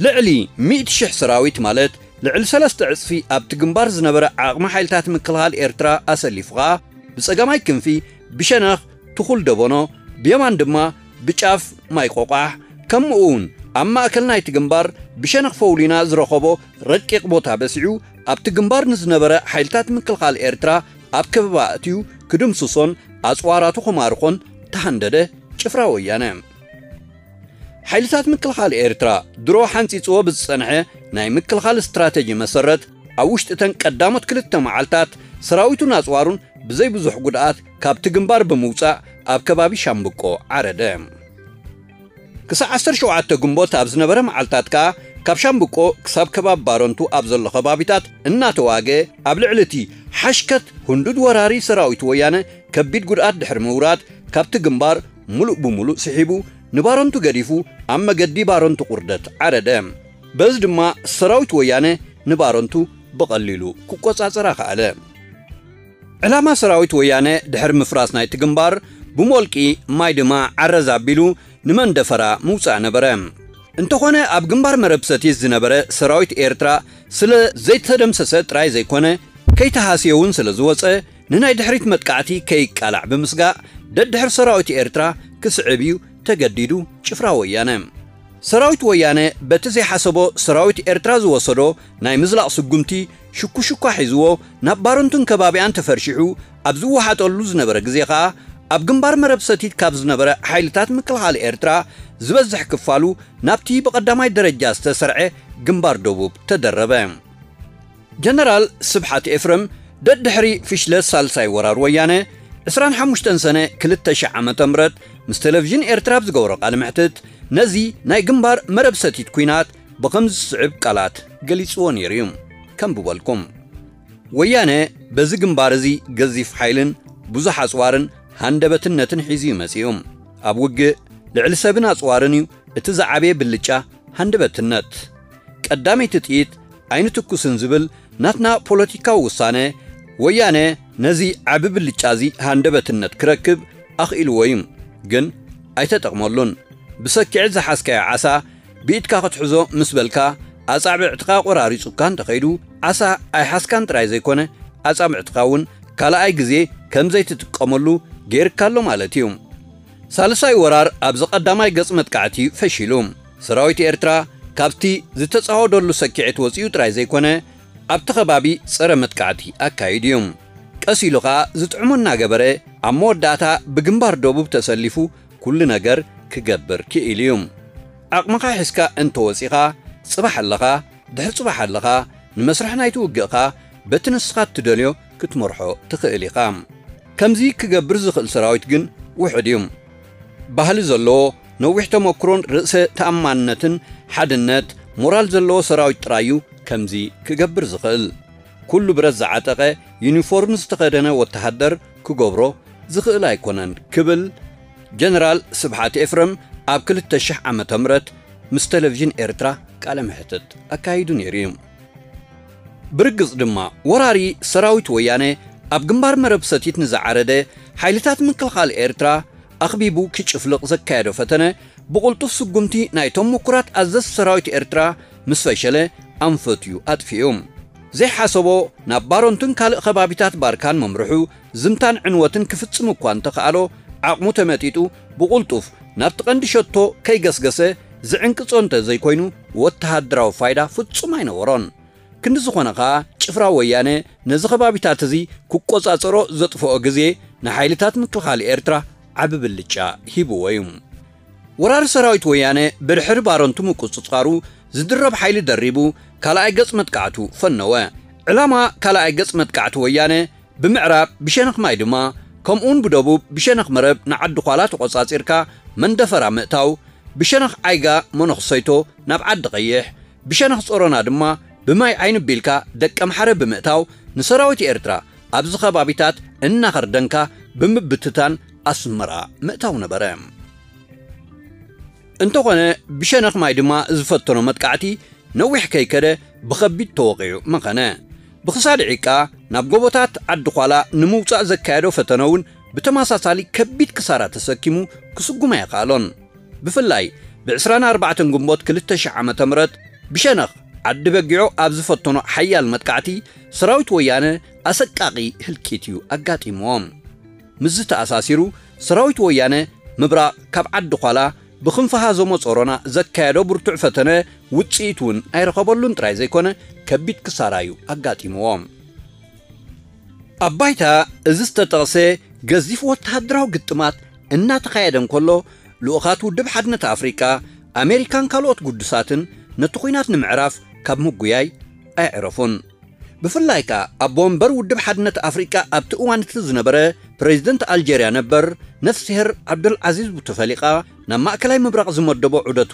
ልዕሊ ሚእቲ ሽሕ ሰራዊት፣ ማለት ልዕሊ ሰለስተ ዕጽፊ ኣብቲ ግንባር ዝነበረ ዓቕሚ ሓይልታት ምክልኻል ኤርትራ ኣሰሊፉ ኸኣ፣ ብጸጋማይ ክንፊ ብሸነኽ ትኹል ደቦኖ፣ ብየማን ድማ ብጫፍ ማይ ቆቋሕ፣ ከምኡ እውን ኣብ ማእከል ናይቲ ግንባር ብሸነኽ ፈውሊና ዝረኸቦ ረቂቕ ቦታ በሲዑ፣ ኣብቲ ግንባር ንዝነበረ ሓይልታት ምክልኻል ኤርትራ ኣብ ከበባ ኣእትዩ ክድምስሶን ኣጽዋራቱ ክማርኾን ተሃንደደ ጭፍራ ወያነ። ሓይልታት ምክልኻል ኤርትራ ድሮ ሓንጺጽዎ ብዝጸንሐ ናይ ምክልኻል ስትራተጂ መሰረት፣ ኣብ ውሽጢ እተን ቀዳሞት ክልተ መዓልታት ሰራዊቱን ኣጽዋሩን ብዘይ ብዙሕ ጉድኣት ካብቲ ግንባር ብምውጻእ ኣብ ከባቢ ሻምብቆ ዓረደ። ክሳዕ ዓሰርተ ሸውዓተ ግንቦት ኣብ ዝነበረ መዓልታት ከኣ ካብ ሻምብቆ ክሳብ ከባቢ ባረንቱ ኣብ ዘሎ ከባቢታት እናተዋገ ኣብ ልዕሊ እቲ ሓሽከት ህንዱድ ወራሪ ሰራዊት ወያነ ከቢድ ጉድኣት ድሕሪ ምውራድ ካብቲ ግንባር ሙሉእ ብሙሉእ ስሒቡ ንባረንቱ ገዲፉ ኣብ መገዲ ባረንቱ ቁርደት ዓረደ። በዚ ድማ ሰራዊት ወያነ ንባረንቱ ብቐሊሉ ክቆጻጸራ ከኣለ። ዕላማ ሰራዊት ወያነ ድሕሪ ምፍራስ ናይቲ ግንባር ብሞልቂ ማይ ድማ ዓረዝ ኣቢሉ ንመንደፈራ ምውጻእ ነበረ። እንተኾነ ኣብ ግንባር መረብ ሰቲት ዝነበረ ሰራዊት ኤርትራ ስለ ዘይተደምሰሰ ጥራይ ዘይኮነ ከይተሃስየ እውን ስለ ዝወጸ ንናይ ድሕሪት መጥቃዕቲ ከይቃላዕ ብምስጋእ ደድሕር ሰራዊት ኤርትራ ክስዕብ እዩ ተገዲዱ ጭፍራ ወያነ። ሰራዊት ወያነ በቲ ዘይሓሰቦ ሰራዊት ኤርትራ ዝወሰዶ ናይ ምዝላቕ ስጉምቲ ሽኩሽኳ ሒዝዎ ናብ ባረንቱን ከባቢኣን ተፈርሺሑ ኣብ ዝወሓጠሉ ዝነበረ ግዜ ኸኣ ኣብ ግንባር መረብ ሰቲት ካብ ዝነበረ ሓይልታት ምክልኻል ኤርትራ ዝበዝሕ ክፋሉ ናብቲ ብቐዳማይ ደረጃ ዝተሰርዐ ግንባር ደቡብ ተደረበ። ጀነራል ስብሓት ኤፍረም ደድሕሪ ፍሽለት ሳልሳይ ወራር ወያነ ዕስራን ሓሙሽተን ሰነ ክልተ ሺሕ ዓመተ ምህረት ምስ ቴሌቪዥን ኤርትራ ኣብ ዝገበሮ ቃለ መሕትት ነዚ ናይ ግንባር መረብ ሰቲት ኲናት ብኸምዚ ዝስዕብ ቃላት ገሊጽዎ ነይሩ እዩ። ከም ብበልኩም፣ ወያነ በዚ ግንባር እዚ ገዚፍ ሓይልን ብዙሕ ኣጽዋርን ሃንደበትነትን ሒዙ እዩ መጺኡ። ኣብ ውግእ ልዕሊ ሰብን ኣጽዋርን እዩ እቲ ዝዓበየ ብልጫ ሃንደበትነት። ቀዳመይቲ ጥይት ኣይንትኩስን ዝብል ናትና ፖለቲካዊ ውሳነ፣ ወያነ ነዚ ዓቢ ብልጫ እዚ ሃንደበትነት ክረክብ ኣኽኢልዎ እዩ። ግን ኣይተጠቕመሉን። ብሰኪዐት ዝሓዝካዮ ዓሳ ብኢድካ ክትሕዞ ምስ በልካ፣ ኣጻብዕትኻ ቆራሪጹካ እንተኸይዱ፣ ዓሳ ኣይሓዝካን ጥራይ ዘይኮነ፣ ኣጻብዕትኻ እውን ካልኣይ ግዜ ከም ዘይትጥቀመሉ ገይርካ ኣሎ ማለት እዩ። ሳልሳይ ወራር ኣብዚ ቀዳማይ ገጽ መጥቃዕቲ ፈሺሉ። ሰራዊት ኤርትራ ካብቲ ዝተጻወደሉ ሰኪዐት ወጺኡ ጥራይ ዘይኮነ፣ ኣብቲ ከባቢ ጸረ መጥቃዕቲ ኣካይዱ እዩ። ቀስ ኢሉ ኸኣ ዝጥዕሞ እናገበረ፣ ኣብ መወዳእታ ብግንባር ደቡብ ተሰሊፉ ኩሉ ነገር ክገብር ክኢሉ እዩ። ዓቕምኻ ሒዝካ እንተወጺኻ፣ ጽባሕ ኣለኻ፣ ድሕሪ ጽባሕ ኣለኻ፣ ንመስርሕ ናይቲ ውግእኻ በቲ ንስኻ እትደልዮ ክትመርሖ ትኽእል ኢኻ። ከምዚ ክገብር ዝኽእል ሰራዊት ግን ውሑድ እዩ። ባህሊ ዘለዎ፣ ነዊሕ ተመክሮን ርእሰ ተኣማንነትን፣ ሓድነት፣ ሞራል ዘለዎ ሰራዊት ጥራይ እዩ ከምዚ ክገብር ዝኽእል። ኩሉ ብረት ዝዓጠቐ፣ ዩኒፎርም ዝተኸደነ ወተሃደር ክገብሮ ዝኽእል ኣይኮነን ክብል ጀነራል ስብሓት ኤፍረም ኣብ ክልተ ሽሕ ዓመተ ምህረት ምስ ቴሌቪዥን ኤርትራ ቃለ መሕትት ኣካይዱ ነይሩ እዩ። ብርግጽ ድማ፣ ወራሪ ሰራዊት ወያነ ኣብ ግንባር መረብ ሰቲት ንዝዓረደ ሓይልታት ምክልኻል ኤርትራ ኣኽቢቡ ክጭፍልቕ ዘካየዶ ፈተነ፣ ብቕልጡፍ ስጉምቲ ናይቶም ምኩራት ኣዘዝቲ ሰራዊት ኤርትራ ምስ ፈሸለ፣ ኣንፈቱ ኣጥፊኡ። ዘይሓሰቦ ናብ ባረንቱን ካልእ ከባቢታት ባርካን መምርሑ ዝምታን ዕንወትን ክፍጽም እኳ እንተኸኣሎ፣ ዓቕሙ ተመጢጡ ብቕልጡፍ ናብቲ ቀንዲ ሸቶ ከይገስገሰ ዝዕንቅጾ እንተ ዘይኮይኑ፣ ወተሃደራዊ ፋይዳ ፍጹም ኣይነበሮን። ክንዲ ዝኾነ ኸኣ፣ ጭፍራ ወያነ ነዚ ከባቢታት እዚ ክቆጻጸሮ ዘጥፍኦ ግዜ ንሓይልታት ምክልኻል ኤርትራ ዓቢ ብልጫ ሂብዎ እዩ። ወራሪ ሰራዊት ወያነ ብድሕሪ ባረንቱ ምቁጽጻሩ ዝድረብ ሓይሊ ደሪቡ ካልኣይ ገጽ መጥቃዕቱ ፈነወ። ዕላማ ካልኣይ ገጽ መጥቃዕቲ ወያነ ብምዕራብ ብሸነኽ ማይ ድማ፣ ከምኡውን ብደቡብ ብሸነኽ መረብ ንዓዲ ዃላ ተቖጻጺርካ መንደፈራ ምእታው፣ ብሸነኽ ዓይጋ መነኽሰይቶ ናብ ዓዲ ቀይሕ፣ ብሸነኽ ጾሮና ድማ ብማይ ዓይኒ ቢልካ ደቀምሓረ ብምእታው፣ ንሰራዊት ኤርትራ ኣብዚ ከባቢታት እናኸርደንካ ብምብትታን ኣስመራ ምእታው ነበረ። እንተኾነ፣ ብሸነኽ ማይ ድማ ዝፈተኖ መጥቃዕቲ ነዊሕ ከይከደ ብኸቢድ ተወቒዑ መኸነ። ብኽሳድ ዒቃ ናብ ጎቦታት ዓዲ ዃላ ንምውጻእ ዘካየዶ ፈተነ እውን ብተመሳሳሊ ከቢድ ክሳራ ተሰኪሙ ክስጉም ኣይኸኣሎን። ብፍላይ ብ ዕስራን ኣርባዕተን ግንቦት ክልተ ሽሕ ዓመተ ምህረት ብሸነኽ ዓዲ በጊዖ ኣብ ዝፈተኖ ሓያል መጥቃዕቲ፣ ሰራዊት ወያነ ኣሰቃቒ ህልቂት እዩ ኣጋጢምዎ። ምስዚ ተኣሳሲሩ፣ ሰራዊት ወያነ ምብራቕ ካብ ዓዲ ዃላ ብክንፊ ሃዘሞ ጾሮና ዘካየዶ ብርቱዕ ፈተነ ውጽኢት እውን ኣይረኸበሉን ጥራይ ዘይኮነ፣ ከቢድ ክሳራ እዩ ኣጋጢምዎ። ኣብ ባይታ እዚ ዝተጠቕሰ ገዚፍ ወተሃደራዊ ግጥማት እናተኻየደ እንከሎ፣ ልኡኻት ውድብ ሓድነት ኣፍሪቃ፣ ኣሜሪካን ካልኦት ግዱሳትን ነቲ ኲናት ንምዕራፍ ካብ ምጉያይ ኣየዕረፉን። ብፍላይ ከኣ ኣቦ ወንበር ውድብ ሓድነት ኣፍሪቃ ኣብቲ እዋን እቲ ዝነበረ ፕሬዚደንት ኣልጀርያ ነበር ነፍስሄር ዓብዱልዓዚዝ ቡተፈሊቃ፣ ናብ ማእከላይ ምብራቕ ዝመደቦ ዑደቱ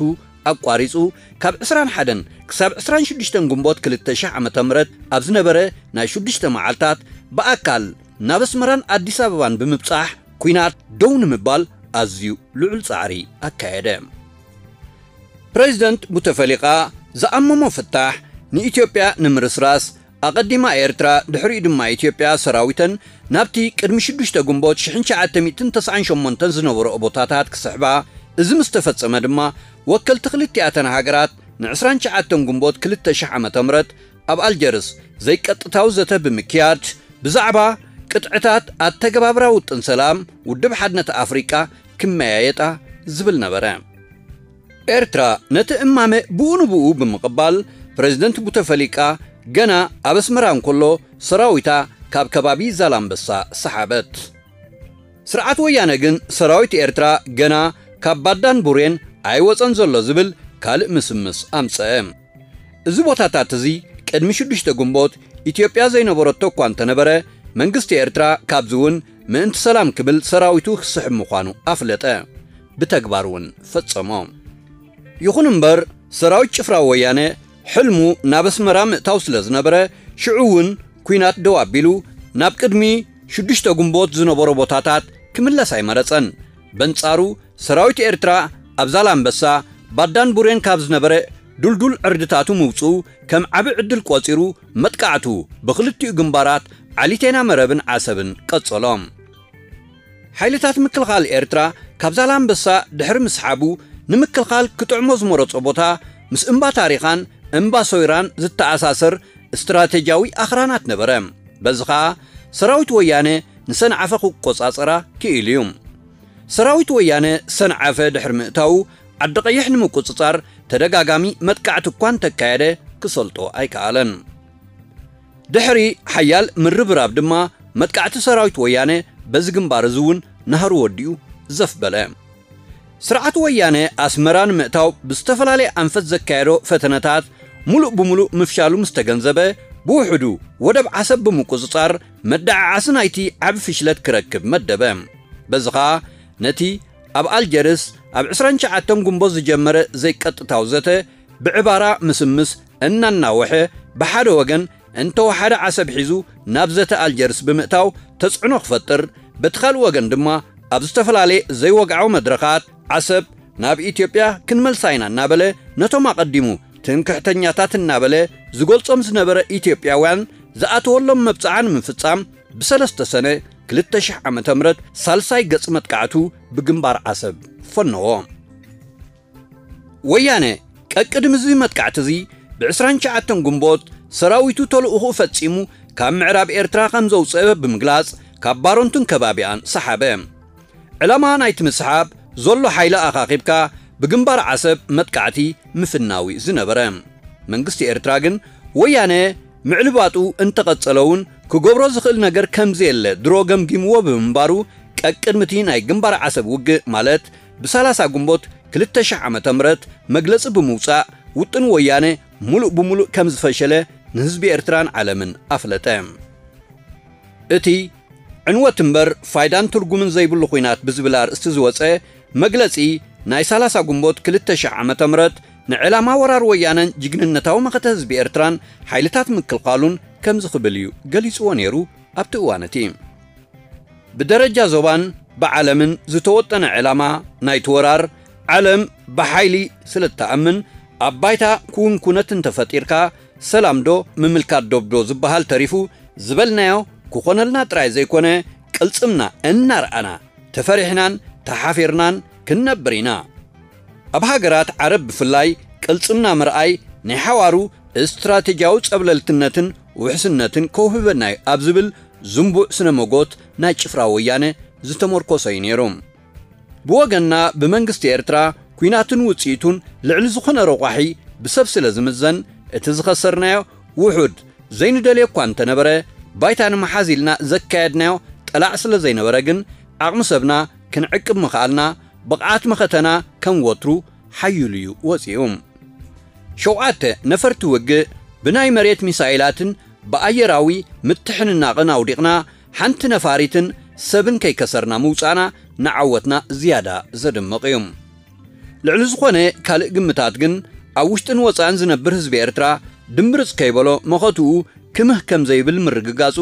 ኣቋሪጹ፣ ካብ ዕስራን ሓደን ክሳብ ዕስራን ሽዱሽተን ግንቦት ክልተ ሽሕ ዓመተ ምህረት ኣብ ዝነበረ ናይ ሽዱሽተ መዓልታት ብኣካል ናብ ኣስመራን ኣዲስ ኣበባን ብምብጻሕ፣ ኲናት ደው ንምባል ኣዝዩ ልዑል ጻዕሪ ኣካየደ። ፕሬዚደንት ቡተፈሊቃ ዝኣመሞ ፍታሕ ንኢትዮጵያ ንምርስራስ፣ ኣቐዲማ ኤርትራ፣ ድሕሪኡ ድማ ኢትዮጵያ ሰራዊተን ናብቲ ቅድሚ ሽዱሽተ ግንቦት ሽሕን ትሽዓተ ሚእትን ተስዓን ሸሞንተን ዝነበረኦ ቦታታት ክስሕባ፣ እዚ ምስ ተፈጸመ ድማ፣ ወከልቲ ክልቲኣተን ሃገራት ንዕስራን ትሽዓተን ግንቦት ክልተ ሽሕ ዓመተ ምህረት ኣብ ኣልጀርስ ዘይቀጥታዊ ዘተ ብምክያድ፣ ብዛዕባ ቅጥዕታት ኣተገባብራ ውጥን ሰላም ውድብ ሓድነት ኣፍሪቃ ክመያየጣ ዝብል ነበረ። ኤርትራ ነቲ እማመ ብኡ ንብኡ ብምቕባል፣ ፕሬዚደንት ቡተፈሊቃ ገና ኣብ ኣስመራ እንከሎ ሰራዊታ ካብ ከባቢ ዛላምበሳ ሰሓበት። ስርዓት ወያነ ግን ሰራዊት ኤርትራ ገና ካብ ባዳን ቡሬን ኣይወጸን ዘሎ ዝብል ካልእ ምስምስ ኣምጸአ። እዚ ቦታታት እዚ ቅድሚ ሽዱሽተ ግንቦት ኢትዮጵያ ዘይነበረቶ እኳ እንተነበረ፣ መንግስቲ ኤርትራ ካብዚ እውን ምእንቲ ሰላም ክብል ሰራዊቱ ክስሕብ ምዃኑ ኣፍለጠ። ብተግባር እውን ፈጸሞ። ይኹን እምበር፣ ሰራዊት ጭፍራ ወያነ ሕልሙ ናብ ኣስመራ ምእታው ስለ ዝነበረ፣ ሽዑ እውን ኲናት ደው ኣቢሉ፣ ናብ ቅድሚ ሽዱሽተ ግንቦት ዝነበሮ ቦታታት ክምለስ ኣይመረጸን። በንጻሩ፣ ሰራዊት ኤርትራ ኣብ ዛላምበሳ፣ ባዳን ቡሬን ካብ ዝነበረ ድልዱል ዕርድታቱ ምውጽኡ ከም ዓቢ ዕድል ቆጺሩ፣ መጥቃዕቱ ብኽልቲኡ ግንባራት ዓሊቴና መረብን ዓሰብን ቀጸሎ። ሓይልታት ምክልኻል ኤርትራ ካብ ዛላምበሳ ድሕሪ ምስሓቡ፣ ንምክልኻል ክጥዕሞ ዝመረጾ ቦታ ምስ እምባ ታሪኻን እምባ ሶይራን ዝተኣሳሰር ስትራቴጂያዊ ኣኽራናት ነበረ። በዚ ኸኣ ሰራዊት ወያነ ንሰንዓፈ ክቆጻጸራ ክኢሉ እዩ። ሰራዊት ወያነ ሰንዓፈ ድሕሪ ምእታዉ፣ ዓዲ ቀይሕ ንምቁጽጻር ተደጋጋሚ መጥቃዕቲ እኳ እንተካየደ፣ ክሰልጦ ኣይከኣለን። ድሕሪ ሓያል ምርብራብ ድማ፣ መጥቃዕቲ ሰራዊት ወያነ በዚ ግንባር እዚ እውን ናህሩ ወዲኡ ዘፍ በለ። ስርዓት ወያነ ኣስመራ ንምእታው ብዝተፈላለየ ኣንፈት ዘካየዶ ፈተነታት፣ ሙሉእ ብሙሉእ ምፍሻሉ ምስ ተገንዘበ፣ ብውሕዱ ወደብ ዓሰብ ብምቁጽጻር መደዓዓሲ ናይቲ ዓቢ ፍሽለት ክረክብ መደበ። በዚ ኸኣ ነቲ ኣብ ኣልጀርስ ኣብ ዕስራን ትሽዓተን ግንቦት ዝጀመረ ዘይቀጥታዊ ዘተ ብዕባራ ምስምስ እናናወሐ ብሓደ ወገን እንተወሓደ ዓሰብ ሒዙ ናብ ዘተ ኣልጀርስ ብምእታው ተጽዕኖ ክፈጥር፣ በቲ ካልእ ወገን ድማ ኣብ ዝተፈላለየ ዘይወግዓዊ መድረኻት ዓሰብ ናብ ኢትዮጵያ ክንመልሳ ኢና እናበለ ነቶም ኣቐዲሙ ትምክሕተኛታት እናበለ ዝገልጾም ዝነበረ ኢትዮጵያውያን ዝኣተወሎም መብጽዓ ንምፍጻም ብሰለስተ ሰነ ክልተ ሽሕ ዓመተ ምህረት ሳልሳይ ገጽ መጥቃዕቱ ብግንባር ዓሰብ ፈነዎ። ወያነ ቀቅድሚ እዚ መጥቃዕቲ እዚ ብ ዕስራን ትሽዓተን ግንቦት ሰራዊቱ ተልእኹኡ ፈጺሙ ካብ ምዕራብ ኤርትራ ከም ዘውጽአ ብምግላጽ ካብ ባረንቱን ከባቢኣን ሰሓበ። ዕላማ ናይቲ ምስሓብ ዘሎ ሓይሊ ኣኻኺብካ ብግንባር ዓሰብ መጥቃዕቲ ምፍናዊ ዝነበረ መንግስቲ ኤርትራ ግን ወያነ ምዕልባጡ እንተቐጸለ እውን ክገብሮ ዝኽእል ነገር ከም ዘየለ ድሮ ገምጊምዎ ብምንባሩ ቀቅድሚ እቲ ናይ ግንባር ዓሰብ ውግእ ማለት ብ30 ግንቦት ክልተ ሽሕ ዓመተ ምህረት መግለጺ ብምውጻእ ውጥን ወያነ ሙሉእ ብሙሉእ ከም ዝፈሸለ ንህዝቢ ኤርትራን ዓለምን ኣፍለጠ። እቲ ዕንወት እምበር ፋይዳን ትርጉምን ዘይብሉ ኹናት ብዝብል ኣርእስቲ ዝወጸ መግለጺ ናይ ሰላሳ ግንቦት ክልተ ሽሕ ዓመተ ምህረት ንዕላማ ወራር ወያነን ጅግንነታዊ መኸተ ህዝቢ ኤርትራን ሓይልታት ምክልኻሉን ከምዚ ክብል እዩ ገሊጽዎ ነይሩ። ኣብቲ እዋን እቲ ብደረጃ ዞባን ብዓለምን ዝተወጠነ ዕላማ ናይቲ ወራር ዓለም ብሓይሊ ስለ እትኣምን ኣብ ባይታ ክውን ኩነት እንተፈጢርካ ሰላም ዶ ምምልካት ዶብ ዶ ዝበሃል ተሪፉ ዝበልናዮ ክኾነልና ጥራይ ዘይኮነ ቅልጽምና እናርኣና ተፈሪሕናን ተሓፊርናን ክንነብር ኢና። ኣብ ሃገራት ዓረብ ብፍላይ ቅልጽምና ምርኣይ ናይ ሓዋሩ ስትራቴጂያዊ ጸብለልትነትን ውሕስነትን ከውህበና እዩ ኣብ ዝብል ዝንቡዕ ስነ መጎት ናይ ጭፍራ ወያነ ዝተመርኮሰ እዩ ነይሩ። ብወገንና ብመንግስቲ ኤርትራ ኲናትን ውጽኢቱን ልዕሊ ዝኾነ ረቋሒ ብሰብ ስለ ዝምዘን እቲ ዝኸሰርናዮ ውሑድ ዘይንደልዮ እኳ እንተነበረ ባይታ ንምሓዝ ኢልና ዘካየድናዮ ጠላዕ ስለ ዘይነበረ ግን ዓቕሚ ሰብና ክንዕቅብ ምኽኣልና ብቕዓት መኸተና ከም ወትሩ ሓይሉ እዩ ወጺኡ። ሸውዓተ ነፈርቲ ውግእ ብናይ መሬት ሚሳይላትን ብኣየራዊ ምትሕንናቕን ኣውዲቕና ሓንቲ ነፋሪትን ሰብን ከይከሰርና ምውጻእና ንዓወትና ዝያዳ ዘደምቕ እዩ። ልዕሊ ዝኾነ ካልእ ግምታት ግን ኣብ ውሽጥን ወጻእን ዝነብር ህዝቢ ኤርትራ ድምርጽ ከይበሎ መኸትኡ ክምህ ከም ዘይብል ምርግጋጹ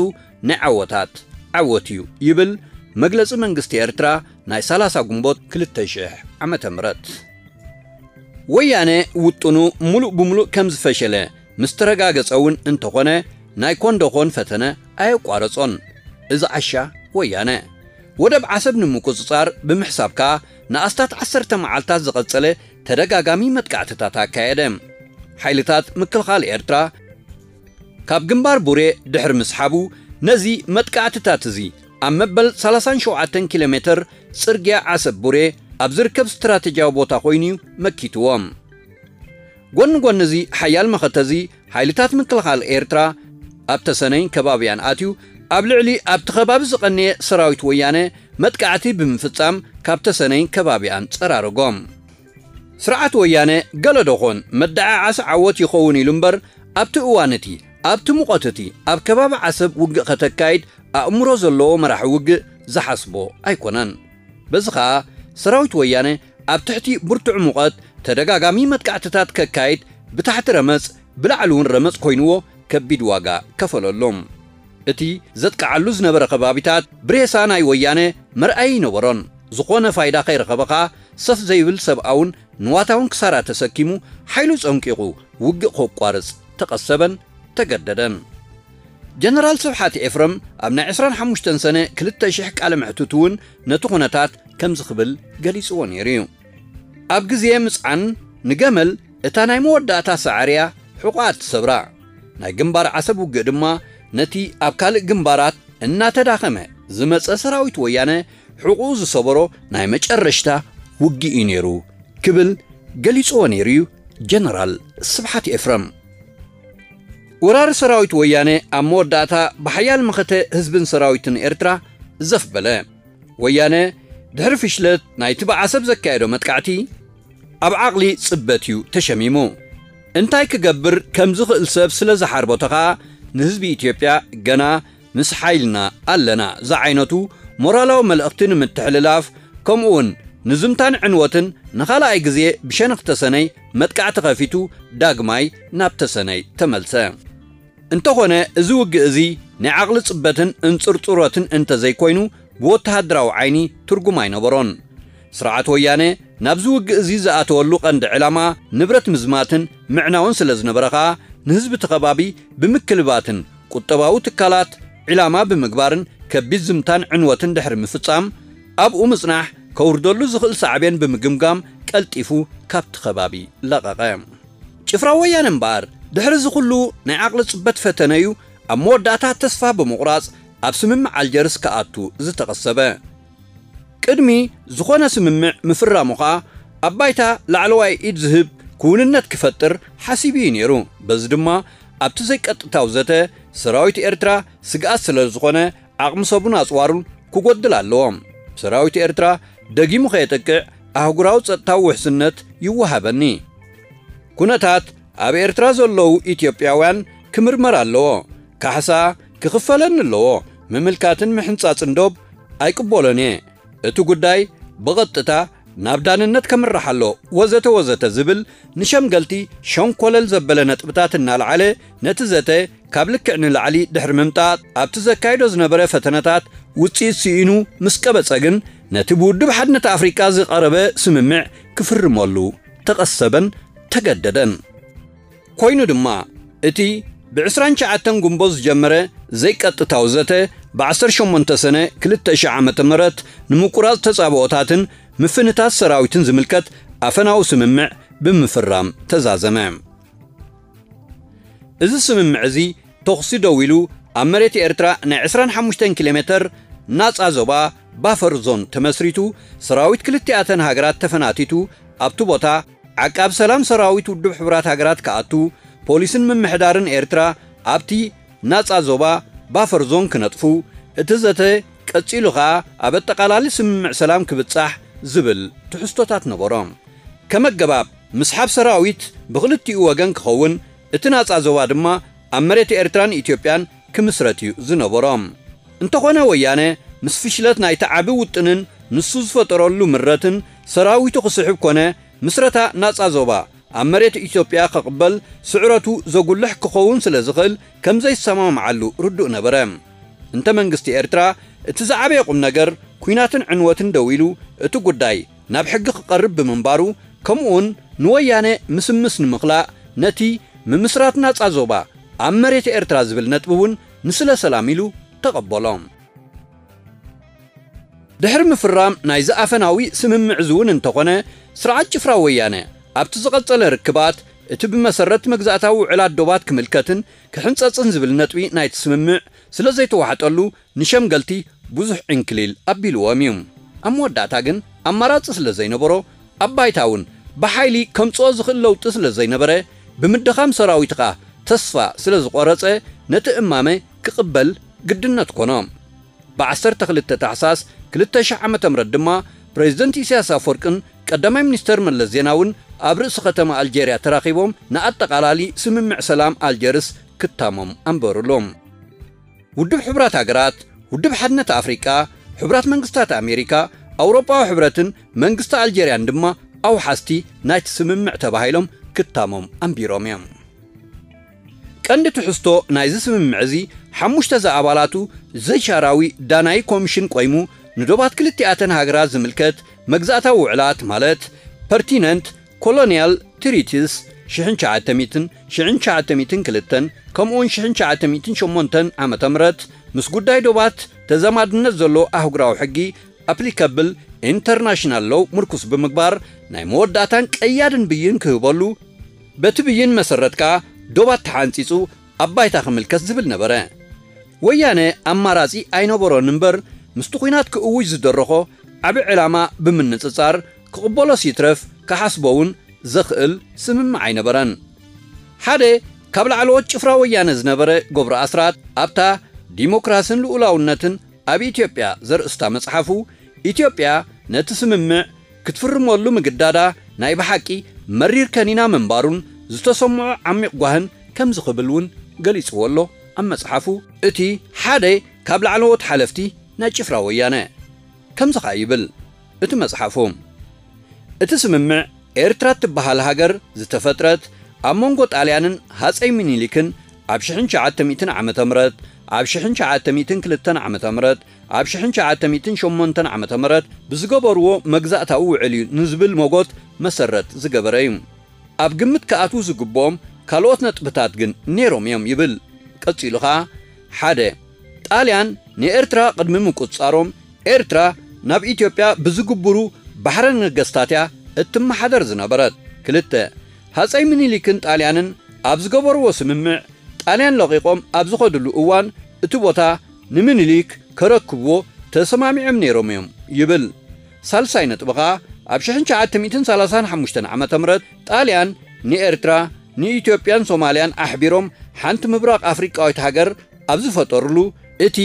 ናይ ዓወታት ዓወት እዩ ይብል መግለጺ መንግስቲ ኤርትራ ናይ ሰላሳ ግንቦት ክልተ ሽሕ ዓመተ ምህረት። ወያነ ውጥኑ ሙሉእ ብሙሉእ ከም ዝፈሸለ ምስ ተረጋገጸ እውን እንተኾነ ናይ ኮንደኾን ፈተነ ኣየቋረጾን። እዚ ዓሻ ወያነ ወደብ ዓሰብ ንምቁጽጻር ብምሕሳብ ከኣ ንኣስታት ዓሰርተ መዓልታት ዝቐጸለ ተደጋጋሚ መጥቃዕትታት ኣካየደ። ሓይልታት ምክልኻል ኤርትራ ካብ ግንባር ቡሬ ድሕሪ ምስሓቡ ነዚ መጥቃዕትታት እዚ ኣብ መበል ሰላሳን ሸውዓተን ኪሎ ሜትር ጽርግያ ዓሰብ ቡሬ ኣብ ዝርከብ ስትራቴጂያዊ ቦታ ኮይኑ እዩ መኪትዎ። ጎኒ ጎኒ እዚ ሓያል መኸተ እዚ ሓይልታት ምክልኻል ኤርትራ ኣብ ተሰነይን ከባቢያን ኣትዩ ኣብ ልዕሊ ኣብቲ ከባቢ ዝቐነየ ሰራዊት ወያነ መጥቃዕቲ ብምፍጻም ካብ ተሰነይን ከባቢያን ጸራረጎም። ስርዓት ወያነ ገለ ዶኾን መደዓዓሲ ዓወት ይኸውን ኢሉ እምበር ኣብቲ እዋን እቲ ኣብቲ ሙቐት እቲ ኣብ ከባቢ ዓሰብ ውግእ ከተካይድ ኣእምሮ ዘለዎ መራሒ ውግእ ዝሓስቦ ኣይኮነን። በዚ ኸኣ ሰራዊት ወያነ ኣብ ትሕቲ ብርቱዕ ሙቐት ተደጋጋሚ መጥቃዕትታት ከካይድ ብታሕቲ ረመጽ ብላዕሊ እውን ረመጽ ኮይንዎ ከቢድ ዋጋ ከፈለሎም። እቲ ዘጥቅዓሉ ዝነበረ ከባቢታት ብሬሳ ናይ ወያነ መርኣይ ይነበሮን ዝኾነ ፋይዳ ከይረኸበ ኸኣ ሰፍ ዘይብል ሰብኣውን ንዋታውን ክሳራ ተሰኪሙ ሓይሉ ጸንቂቑ ውግእ ከቋርጽ ተቐሰበን ተገደደን። ጀነራል ስብሓት ኤፍረም ኣብ ናይ ዕስራን ሓሙሽተን ሰነ ክልተ ሽሕ ቃለ መሕትቱ እውን ነቲ ኩነታት ከምዚ ክብል ገሊጽዎ ነይሩ እዩ። ኣብ ግዜ ምጽዓን ንገመል እታ ናይ መወዳእታ ሳዕርያ ሕቖኣ ትሰብራ። ናይ ግንባር ዓሰብ ውግእ ድማ ነቲ ኣብ ካልእ ግንባራት እናተዳኸመ ዝመጸ ሰራዊት ወያነ ሕቑኡ ዝሰበሮ ናይ መጨረሽታ ውግእ እዩ ነይሩ ክብል ገሊጽዎ ነይሩ እዩ ጀነራል ስብሓት ኤፍረም። ወራሪ ሰራዊት ወያነ ኣብ መወዳእታ ብሓያል መኸተ ህዝብን ሰራዊትን ኤርትራ ዘፍ በለ። ወያነ ድሕሪ ፍሽለት ናይቲ ብዓሰብ ዘካየዶ መጥቃዕቲ ኣብ ዓቕሊ ጽበት እዩ ተሸሚሙ። እንታይ ክገብር ከም ዝኽእል ሰብ ስለ ዝሓርቦተ ኸኣ ንህዝቢ ኢትዮጵያ ገና ምስ ሓይልና ኣለና ዝዓይነቱ ሞራላዊ መልእኽቲ ንምትሕልላፍ፣ ከምኡውን ንዝምታን ዕንወትን ንኻልኣይ ግዜ ብሸነኽ ተሰነይ መጥቃዕቲ ከፊቱ ዳግማይ ናብ ተሰነይ ተመልሰ። እንተኾነ፣ እዚ ውግእ እዚ ናይ ዓቕሊ ጽበትን እንጽርጽሮትን እንተዘይኮይኑ፣ ብወተሃደራዊ ዓይኒ ትርጉም ኣይነበሮን። ስርዓት ወያነ ናብዚ ውግእ እዚ ዝኣተወሉ ቀንዲ ዕላማ ንብረት ምዝማትን ምዕናውን ስለ ዝነበረ ኸኣ፣ ንህዝቢ እቲ ከባቢ ብምክልባትን ቁጠባዊ ትካላት ዒላማ ብምግባርን ከቢድ ዝምታን ዕንወትን ድሕሪ ምፍጻም፣ ኣብኡ ምጽናሕ ከውርደሉ ዝኽእል ሳዕቤን ብምግምጋም ቀልጢፉ ካብቲ ከባቢ ለቐቐ። ጭፍራ ወያነ እምበኣር፣ ድሕሪ እዚ ኩሉ ናይ ዓቕሊ ጽበት ፈተነዩ ኣብ መወዳእታ ተስፋ ብምቑራጽ ኣብ ስምምዕ ኣልጀርስ ክኣቱ ዝተቐሰበ። ቅድሚ ዝኾነ ስምምዕ ምፍራሙ ኸኣ ኣብ ባይታ ላዕለዋይ ኢድ ዝህብ ክውንነት ክፈጥር ሓሲቡ እዩ ነይሩ። በዚ ድማ ኣብቲ ዘይቀጥታዊ ዘተ ሰራዊት ኤርትራ ስግኣት ስለ ዝኾነ ዓቕሚ ሰቡን ኣጽዋሩን ክጎድል ኣለዎ። ሰራዊት ኤርትራ ደጊሙ ከየጥቅዕ ኣህጉራዊ ጸጥታዊ ውሕስነት ይወሃበኒ። ኩነታት ኣብ ኤርትራ ዘለዉ ኢትዮጵያውያን ክምርመር ኣለዎ። ካሕሳ ክኽፈለኒ ኣለዎ። ምምልካትን ምሕንጻጽን ዶብ ኣይቅበሎን እየ። እቲ ጉዳይ ብቐጥታ ናብ ዳንነት ከምራሕ ኣሎ ወዘተ ወዘተ ዝብል ንሸምገልቲ ሸንኮለል ዘበለ ነጥብታት እናልዓለ ነቲ ዘተ ካብ ልክዕ ንላዕሊ ድሕሪ ምምጣጥ ኣብቲ ዘካይዶ ዝነበረ ፈተነታት ውጽኢት ስኢኑ ምስ ቀበጸ ግን ነቲ ብውድብ ሓድነት ኣፍሪቃ ዝቐረበ ስምምዕ ክፍርመሉ ተቐሰበን ተገደደን። ኮይኑ ድማ እቲ ብ ዕስራን ትሽዓተን ጉንቦት ዝጀመረ ዘይቀጥታዊ ዘተ ብ ዓሰርተ ሸሞንተ ሰነ ክልተ ሽሕ ዓመተ ምህረት ንምቁራጽ ተጻብኦታትን ምፍንታት ሰራዊትን ዝምልከት ኣፈናዊ ስምምዕ ብምፍራም ተዛዘመ። እዚ ስምምዕ እዚ ተኹሲ ደው ኢሉ ኣብ መሬት ኤርትራ ናይ ዕስራን ሓሙሽተን ኪሎ ሜተር ናጻ ዞባ ባፈር ዞን ተመስሪቱ ሰራዊት ክልቲኣተን ሃገራት ተፈናቲቱ ኣብቲ ቦታ ዓቃብ ሰላም ሰራዊት ውድብ ሕቡራት ሃገራት ክኣቱ፣ ፖሊስን ምምሕዳርን ኤርትራ ኣብቲ ናጻ ዞባ ባፈር ዞን ክነጥፉ፣ እቲ ዘተ ቀጺሉ ኸኣ ኣብ ኣጠቓላሊ ስምምዕ ሰላም ክብጻሕ ዝብል ትሕዝቶታት ነበሮ። ከም ኣገባብ ምስሓብ ሰራዊት ብኽልቲኡ ወገን ክኸውን፣ እቲ ናጻ ዞባ ድማ ኣብ መሬት ኤርትራን ኢትዮጵያን ክምስረት እዩ ዝነበሮ። እንተኾነ ወያነ ምስ ፍሽለት ናይቲ ዓቢ ውጥንን ንሱ ዝፈጠረሉ ምረትን ሰራዊቱ ክስሕብ ኮነ ምስረታ ናጻ ዞባ ኣብ መሬት ኢትዮጵያ ክቕበል ስዕረቱ ዘጉልሕ ክኸውን ስለ ዝኽእል ከም ዘይሰማምዓሉ ርዱእ ነበረ። እንተ መንግስቲ ኤርትራ እቲ ዝዓበየ ቁም ነገር ኲናትን ዕንወትን ደው ኢሉ እቲ ጉዳይ ናብ ሕጊ ክቐርብ ብምንባሩ ከምኡውን ንወያነ ምስምስ ንምኽላእ ነቲ ምምስራት ናጻ ዞባ ኣብ መሬት ኤርትራ ዝብል ነጥቢ እውን ንስለ ሰላም ኢሉ ተቐበሎ። ድሕሪ ምፍራም ናይዚ ኣፈናዊ ስምምዕ እዚ እውን እንተኾነ ስርዓት ጭፍራ ወያነ ኣብቲ ዝቐጸለ ርክባት እቲ ብመሰረት መግዛእታዊ ውዕላት ዶባት ክምልከትን ክሕንጸጽን ዝብል ነጥቢ ናይቲ ስምምዕ ስለ ዘይተዋሕጠሉ ንሸምገልቲ ብዙሕ ዕንክሊል ኣቢልዎም እዩ። ኣብ መወዳእታ ግን ኣማራጺ ስለ ዘይነበሮ ኣብ ባይታ እውን ብሓይሊ ከምጽኦ ዝኽእል ለውጢ ስለ ዘይነበረ ብምድኻም ሰራዊትኻ ተስፋ ስለ ዝቆረጸ ነቲ እማመ ክቕበል ግድነት ኮኖ። ብ ዓሰርተ ክልተ ታሕሳስ ክልተ ሽሕ ዓመተ ምህረት ድማ ፕሬዝደንት ኢሳያስ ኣፈወርቅን ቀዳማይ ሚኒስተር መለስ ዜናውን ኣብ ርእሲ ከተማ ኣልጀርያ ተራኺቦም ንኣጠቓላሊ ስምምዕ ሰላም ኣልጀርስ ክታሞም ኣንበሩሉ። ውድብ ሕቡራት ሃገራት፣ ውድብ ሓድነት ኣፍሪቃ፣ ሕቡራት መንግስታት ኣሜሪካ፣ ኣውሮጳዊ ሕብረትን መንግስቲ ኣልጀርያን ድማ ኣውሓስቲ ናይቲ ስምምዕ ተባሂሎም ክታሞም ኣንቢሮም እዮም። ቀንዲ ትሕዝቶ ናይዚ ስምምዕ እዚ ሓሙሽተ ዝኣባላቱ ዘይሻራዊ ዳናይ ኮሚሽን ቆይሙ ንዶባት ክልቲኣተን ሃገራት ዝምልከት መግዛእታዊ ውዕላት ማለት ፐርቲነንት ኮሎኒያል ትሪቲስ ሽሕን ትሽዓተ ሚእትን ሽሕን ትሽዓተ ሚእትን ክልተን ከምኡውን ሽሕን ትሽዓተ ሚእትን ሸሞንተን ዓመተ ምህረት ምስ ጉዳይ ዶባት ተዛማድነት ዘሎ ኣህጉራዊ ሕጊ ኣፕሊካብል ኢንተርናሽናል ሎው ምርኩስ ብምግባር ናይ መወዳእታን ቀያድን ብይን ክህበሉ በቲ ብይን መሰረት ከኣ ዶባት ተሓንጺጹ ኣብ ባይታ ክምልከት ዝብል ነበረ። ወያነ ኣማራጺ ኣይነበሮን እምበር ምስቲ ኲናት ክእውጅ ዝደረኾ ዓቢ ዕላማ ብምንጽጻር ክቕበሎስ ይትረፍ ክሓስቦ እውን ዘኽእል ስምምዕ ኣይነበረን። ሓደ ካብ ላዕለዎት ጭፍራ ወያነ ዝነበረ ገብሩ ኣስራት ኣብታ ዲሞክራስን ልኡላውነትን ኣብ ኢትዮጵያ ዘርእስታ መጽሓፉ ኢትዮጵያ ነቲ ስምምዕ ክትፍርመሉ ምግዳዳ ናይ ብሓቂ መሪር ከኒና ምንባሩን ዝተሰምዖ ዓሚቕ ጓህን ከምዚ ክብል እውን ገሊጽዎ ኣሎ። ኣብ መጽሓፉ፣ እቲ ሓደ ካብ ላዕለዎት ሓለፍቲ ናይ ጭፍራ ወያነ ከምዚ ኸኣ ይብል እቲ መጽሓፉ። እቲ ስምምዕ፣ ኤርትራ እትበሃል ሃገር ዝተፈጥረት ኣብ መንጎ ጣልያንን ሃጸይ ሚኒሊክን ኣብ ሽሕን ትሽዓተ ሚእትን ዓመተ ምህረት፣ ኣብ ሽሕን ትሽዓተ ሚእትን ክልተን ዓመተ ምህረት፣ ኣብ ሽሕን ትሽዓተ ሚእትን ሸሞንተን ዓመተ ምህረት ብዝገበርዎ መግዛእታዊ ውዕል እዩ ንዝብል መጎት መሰረት ዝገበረ እዩ። ኣብ ግምት ክኣትዉ ዝግብኦም ካልኦት ነጥብታት ግን ነይሮም እዮም ይብል። ቀጺሉ ኸኣ፣ ሓደ፣ ጣልያን ንኤርትራ ቅድሚ ምቁጽጻሮም፣ ኤርትራ ናብ ኢትዮጵያ ብዝግብሩ ባሕረ ነገስታት እያ እትመሓደር ዝነበረት። ክልተ፣ ሃጸይ ምኒልክን ጣልያንን ኣብ ዝገበርዎ ስምምዕ፣ ጣልያን ለቒቖም ኣብ ዝኸድሉ እዋን፣ እቲ ቦታ ንምኒልክ ከረክብዎ ተሰማሚዖም ነይሮም እዮም ይብል። ሳልሳይ ነጥቢ ኸኣ፣ ኣብ ሽሕን ትሽዓተ ሚእትን ሰላሳን ሓሙሽተን ዓመተ ምህረት ጣልያን ንኤርትራ፣ ንኢትዮጵያን ሶማልያን ኣሕቢሮም ሓንቲ ምብራቕ ኣፍሪቃዊት ሃገር ኣብ ዝፈጠርሉ፣ እቲ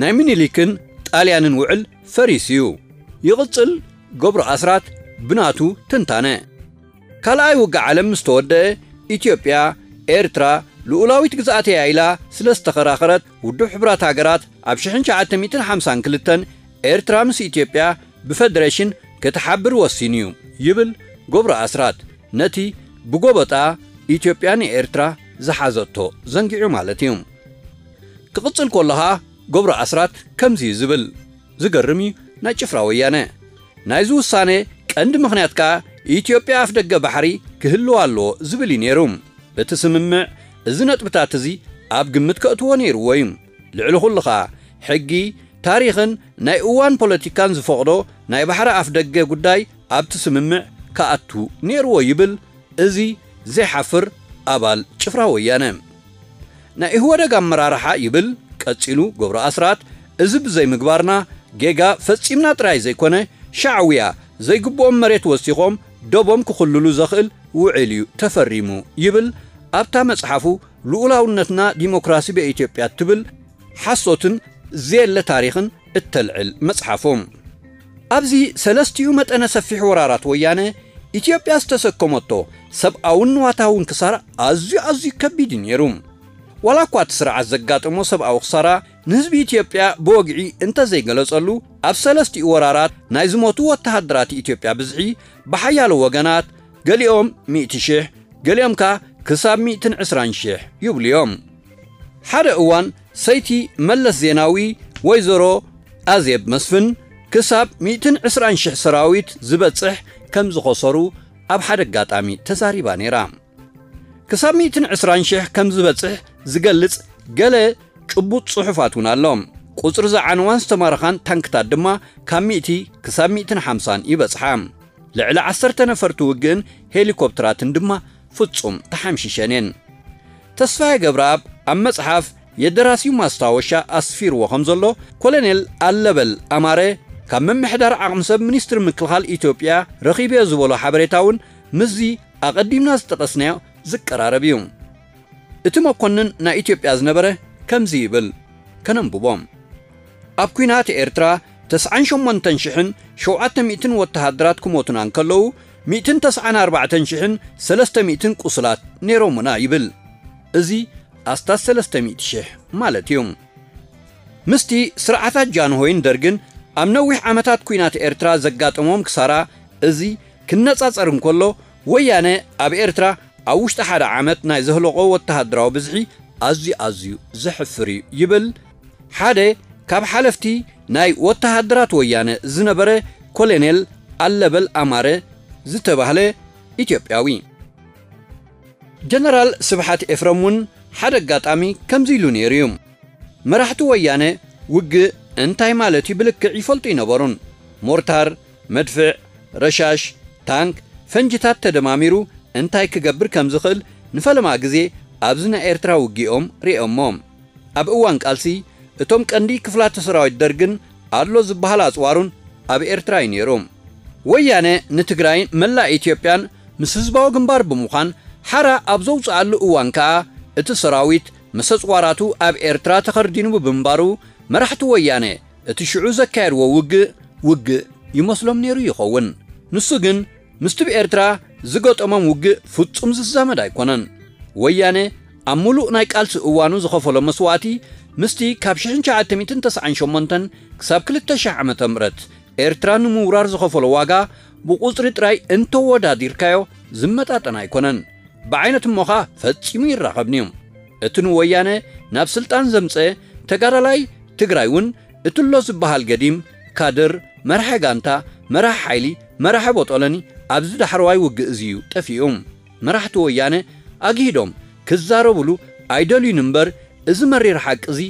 ናይ ምኒልክን ጣልያንን ውዕል ፈሪሱ እዩ። ይቕጽል ገብሩ ኣስራት ብናቱ ትንታነ። ካልኣይ ውግእ ዓለም ምስ ተወደአ፣ ኢትዮጵያ፣ ኤርትራ ልኡላዊት ግዝኣተይ እያ ኢላ ስለ ዝተኸራኸረት፣ ውድብ ሕቡራት ሃገራት ኣብ ሽሕን ትሽዓተ ሚእትን ሓምሳን ክልተን ኤርትራ ምስ ኢትዮጵያ ብፈደሬሽን ክትሓብር ወሲኑ እዩ ይብል ገብሩ ኣስራት። ነቲ ብጎበጣ ኢትዮጵያ ንኤርትራ ዝሓዘቶ ዘንጊዑ ማለት እዩ። ክቕጽል ከሎ ኸኣ ገብሩ ኣስራት ከምዚ እዩ ዝብል። ዝገርም እዩ ናይ ጭፍራ ወያነ። ናይዚ ውሳነ ቀንዲ ምኽንያት ከኣ ኢትዮጵያ ኣፍደገ ባሕሪ ክህልዋ ኣለዎ ዝብል እዩ ነይሩ። እቲ ስምምዕ እዚ ነጥብታት እዚ ኣብ ግምት ከእትዎ ነይርዎ እዩ። ልዕሊ ኩሉ ኸኣ ሕጊ፣ ታሪኽን ናይ እዋን ፖለቲካን ዝፈቕዶ ናይ ባሕሪ ኣፍደገ ጉዳይ ኣብቲ ስምምዕ ክኣቱ ነይርዎ ይብል እዚ ዘይሓፍር ኣባል ጭፍራ ወያነ። ናይ ኢህወደግ ኣመራርሓ ይብል ቀጺሉ ገብሩ ኣስራት፣ እዚ ብዘይምግባርና ጌጋ ፈጺምና ጥራይ ዘይኮነ፣ ሻዕውያ ዘይግብኦም መሬት ወሲኾም ደቦም ክኹልሉ ዘኽእል ውዕል እዩ ተፈሪሙ ይብል ኣብታ መጽሓፉ ልኡላውነትና ዲሞክራሲ በኢትዮጵያ ትብል ሓሶትን ዘየለ ታሪኽን እተልዕል መጽሓፉ። ኣብዚ ሰለስቲኡ መጠነ ሰፊሕ ወራራት ወያነ ኢትዮጵያ ዝተሰከመቶ ሰብኣውን ንዋታውን ክሳራ ኣዝዩ ኣዝዩ ከቢድ እዩ ነይሩ። ዋላ እኳ እቲ ስርዓት ዘጋጠሞ ሰብኣዊ ክሳራ ንህዝቢ ኢትዮጵያ ብወግዒ እንተዘይገለጸሉ፣ ኣብ ሰለስቲኡ ወራራት ናይ ዝሞቱ ወተሃደራት ኢትዮጵያ ብዝሒ ብሓያሎ ወገናት፣ ገሊኦም ሚእቲ ሽሕ፣ ገሊኦም ከኣ ክሳብ ሚእትን ዕስራን ሽሕ ይብሉ እዮም። ሓደ እዋን ሰይቲ መለስ ዜናዊ ወይዘሮ ኣዜብ መስፍን ክሳብ ሚእትን ዕስራን ሽሕ ሰራዊት ዝበጽሕ ከም ዝኸሰሩ ኣብ ሓደ ኣጋጣሚ ተዛሪባ ነይራ። ክሳብ ሚእትን ዕስራን ሽሕ ከም ዝበጽሕ ዝገልጽ ገለ ጭቡጥ ጽሑፋት እውን ኣሎ። ቁጽሪ ዝዓነዋን ዝተማረኻን ታንክታት ድማ ካብ ሚእቲ ክሳብ ሚእትን ሓምሳን ይበጽሓ። ልዕሊ ዓሰርተ ነፈርቲ ውግእን ሄሊኮፕተራትን ድማ ፍጹም ተሓምሺሸን እየን። ተስፋዬ ገብረኣብ ኣብ መጽሓፍ የደራሲው ማስታወሻ ኣስፊርዎ ከም ዘሎ፣ ኮሎኔል ኣለበል ኣማረ ካብ ምምሕዳር ዓቕሚ ሰብ ሚኒስትሪ ምክልኻል ኢትዮጵያ ረኺበዮ ዝበሎ ሓበሬታ እውን ምስዚ ኣቐዲምና ዝጠቐስናዮ ዝቀራረብ እዩ። እቲ መኮንን ናይ ኢትዮጵያ ዝነበረ ከምዚ ይብል፣ ከነንብቦም። ኣብ ኲናት ኤርትራ ተስዓን ሸሞንተን ሽሕን ሸውዓተ ሚእትን ወተሃደራት ክሞቱና እንከለዉ፣ ሚእትን ተስዓን ኣርባዕተን ሽሕን ሰለስተ ሚእትን ቁሱላት ነይሮምና ይብል። እዚ ኣስታት ሰለስተ ሚእቲ ሽሕ ማለት እዩ። ምስቲ ስርዓታት ጃንሆይን ደርግን ኣብ ነዊሕ ዓመታት ኲናት ኤርትራ ዘጋጠሞም ክሳራ እዚ ክነጻጸር እንከሎ፣ ወያነ ኣብ ኤርትራ ኣብ ውሽጢ ሓደ ዓመት ናይ ዘህለቖ ወተሃደራዊ ብዝሒ ኣዝዩ ኣዝዩ ዘሕፍር እዩ ይብል ሓደ ካብ ሓለፍቲ ናይ ወተሃደራት ወያነ ዝነበረ ኮሎኔል ኣለበል ኣማረ ዝተባህለ ኢትዮጵያዊ። ጀነራል ስብሓት ኤፍረም እውን ሓደ ኣጋጣሚ ከምዚ ኢሉ ነይሩ እዩ። መራሕቲ ወያነ ውግእ እንታይ ማለት እዩ ብልክዕ ይፈልጡ ይነበሩን። ሞርታር፣ መድፍዕ፣ ረሻሽ፣ ታንክ፣ ፈንጅታት ተደማሚሩ እንታይ ክገብር ከም ዝኽእል ንፈለማ ግዜ ኣብዚ ናይ ኤርትራ ውግኦም ርእዮሞ። ኣብ እዋን ቃልሲ እቶም ቀንዲ ክፍላተ ሰራዊት ደርግን ኣድሎ ዝበሃል ኣጽዋሩን ኣብ ኤርትራ እዩ ነይሩ። ወያነ ንትግራይን መላእ ኢትዮጵያን ምስ ህዝባዊ ግንባር ብምዃን ሓራ ኣብ ዘውጽኣሉ እዋን ከኣ እቲ ሰራዊት ምስ ኣጽዋራቱ ኣብ ኤርትራ ተኸርዲኑ ብምንባሩ መራሕቲ ወያነ እቲ ሽዑ ዘካየድዎ ውግእ፣ ውግእ ይመስሎም ነይሩ ይኸውን። ንሱ ግን ምስቲ ብኤርትራ ዝገጠሞም ውግእ ፍጹም ዝዛመድ ኣይኮነን። ወያነ ኣብ ምሉእ ናይ ቃልሲ እዋኑ ዝኸፈሎ መስዋእቲ ምስቲ ካብ ሽሕን ትሽዓተ ሚእትን ተስዓን ሸሞንተን ክሳብ ክልተ ሽሕ ዓመተ ምህረት ኤርትራ ንምውራር ዝኸፈሎ ዋጋ ብቑጽሪ ጥራይ እንተወዳዲርካዮ ዝመጣጠን ኣይኮነን። ብዓይነት እሞኻ ፈጺሙ ይራኸብን እዩ። እቲ ንወያነ ናብ ስልጣን ዘምጸ ተጋዳላይ ትግራይ እውን እትሎ ዝበሃል ገዲም፣ ካድር፣ መራሒ ጋንታ፣ መራሒ ሓይሊ፣ መራሒ ቦጦለኒ ኣብዚ ዳሕረዋይ ውግእ እዚ እዩ ጠፊኡ። መራሕቲ ወያነ ኣግሂዶም ክዛረብሉ ኣይደልዩን እምበር፣ እዚ መሪር ሓቂ እዚ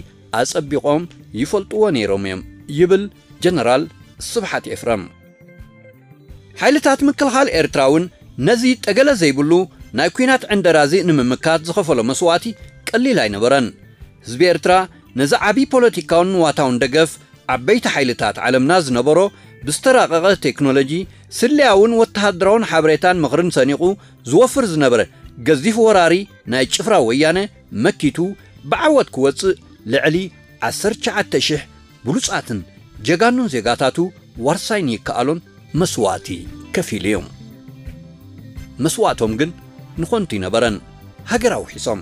ኣጸቢቖም ይፈልጥዎ ነይሮም እዮም ይብል ጀነራል ስብሓት ኤፍረም። ሓይልታት ምክልኻል ኤርትራ እውን ነዚ ጠገለ ዘይብሉ ናይ ኲናት ዕንደራ እዚ ንምምካት ዝኸፈሎ መስዋእቲ ቀሊል ኣይነበረን። ህዝቢ ኤርትራ ነዚ ዓቢ ፖለቲካውን ንዋታውን ደገፍ ዓበይቲ ሓይልታት ዓለምና ዝነበሮ ብዝተራቐቐ ቴክኖሎጂ፣ ስለያውን ወተሃደራውን ሓበሬታን ምኽርን ሰኒቑ ዝወፍር ዝነበረ ገዚፍ ወራሪ ናይ ጭፍራ ወያነ መኪቱ ብዓወት ክወጽእ ልዕሊ ዓሰርተ ትሽዓተ ሽሕ ብሉጻትን ጀጋኑን ዜጋታቱ ዋርሳይን ይከኣሎን መስዋእቲ ከፊሉ እዩ። መስዋእቶም ግን ንኾንቱ ይነበረን። ሃገር ኣውሒሶም።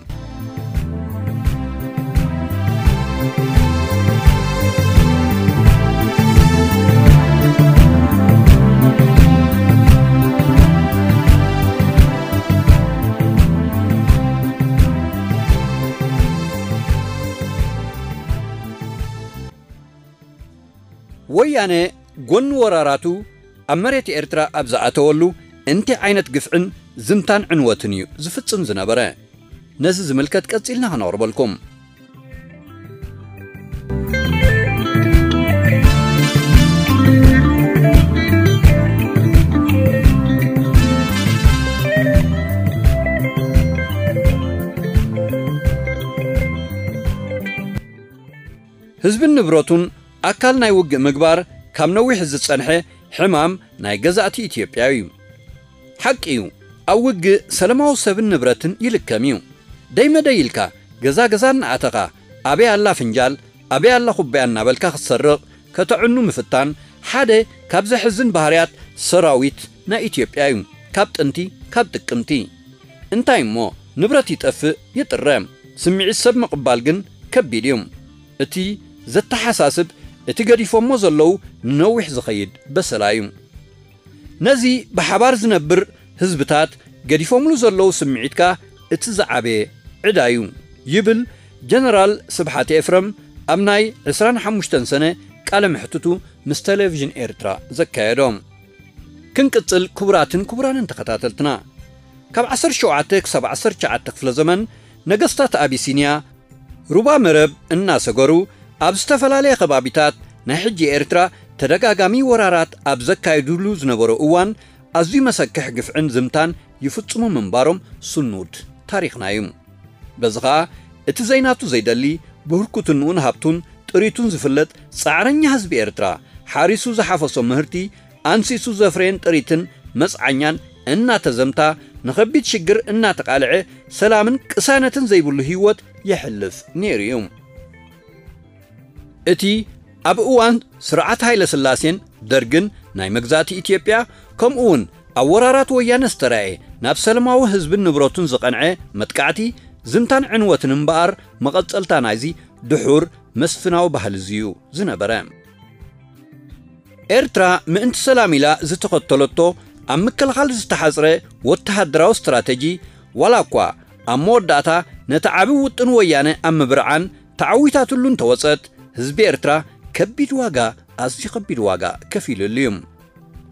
ወያነ ጎኒ ወራራቱ ኣብ መሬት ኤርትራ ኣብ ዝኣተወሉ እንታይ ዓይነት ግፍዕን ዝምታን ዕንወትን እዩ ዝፍጽም ዝነበረ? ነዚ ዝምልከት ቀጺልና ከነቕርበልኩም። ህዝብን ንብረቱን ኣካል ናይ ውግእ ምግባር ካብ ነዊሕ ዝጸንሐ ሕማም ናይ ገዛእቲ ኢትዮጵያ እዩ። ሓቂ እዩ፣ ኣብ ውግእ ሰለማዊ ሰብን ንብረትን ይልከም እዩ። ደይ መደይ ኢልካ ገዛ ገዛ እናኣተኻ ኣበይ ኣላ ፍንጃል፣ ኣበይ ኣላ ኩባያ እናበልካ ክትሰርቕ ከተዕኑ ምፍታን ሓደ ካብ ዘሕዝን ባህርያት ሰራዊት ናይ ኢትዮጵያ እዩ። ካብ ጥንቲ፣ ካብ ጥቅምቲ። እንታይ እሞ ንብረት ይጠፍእ ይጥረ፣ ስምዒት ሰብ ምቕባል ግን ከቢድ እዩ። እቲ ዘተሓሳስብ፣ እቲ ገዲፎሞ ዘለዉ ንነዊሕ ዝኸይድ በሰላ እዩ። ነዚ ብሓባር ዝነብር ህዝብታት ገዲፎምሉ ዘለዉ ስምዒትካ እቲ ዝዓበየ ዕዳ እዩ ይብል ጀነራል ስብሓት ኤፍረም ኣብ ናይ ዕስራን ሓሙሽተን ሰነ ቃለ መሕትቱ ምስ ቴሌቪዥን ኤርትራ ዘካየዶ። ክንቅጽል ክቡራትን ክቡራንን ተኸታተልትና፣ ካብ ዓሰርተ ሸውዓተ ክሳብ ዓሰርተ ትሽዓተ ክፍለ ዘመን ነገስታት ኣቢሲንያ ሩባ መረብ እናሰገሩ ኣብ ዝተፈላለየ ከባቢታት ናይ ሕጂ ኤርትራ ተደጋጋሚ ወራራት ኣብ ዘካየዱሉ ዝነበሩ እዋን ኣዝዩ መሰክሕ ግፍዕን ዝምታን ይፍጽሙ ምንባሮም ስኑድ ታሪኽና እዩ። በዚ ኸኣ እቲ ዘይናቱ ዘይደሊ ብህርኩትንኡን ሃብቱን ጥሪቱን ዝፍለጥ ጻዕረኛ ህዝቢ ኤርትራ ሓሪሱ ዝሓፈሶ ምህርቲ ኣንሲሱ ዘፍረየን ጥሪትን መጽዓኛን እናተዘምታ ንኸቢድ ሽግር እናተቓልዐ ሰላምን ቅሳነትን ዘይብሉ ህይወት የሕልፍ ነይሩ እዩ። እቲ ኣብ እዋን ስርዓት ሃይለ ስላሴን ደርግን ናይ መግዛእቲ ኢትዮጵያ ከምኡ እውን ኣብ ወራራት ወያነ ዝተራእየ ናብ ሰለማዊ ህዝብን ንብረቱን ዝቐንዐ መጥቃዕቲ ዝምታን ዕንወትን እምበኣር መቐጸልታ ናይዚ ድሑር መስፍናዊ ባህሊ እዚ እዩ ዝነበረ። ኤርትራ ምእንቲ ሰላም ኢላ ዝተኸተለቶ ኣብ ምክልኻል ዝተሓጽረ ወተሃደራዊ ስትራተጂ ዋላ እኳ ኣብ መወዳእታ ነቲ ዓቢ ውጥን ወያነ ኣብ ምብርዓን ተዓዊታትሉ እንተወጸት ህዝቢ ኤርትራ ከቢድ ዋጋ ኣዝዩ ከቢድ ዋጋ ከፊሉሉ እዩ።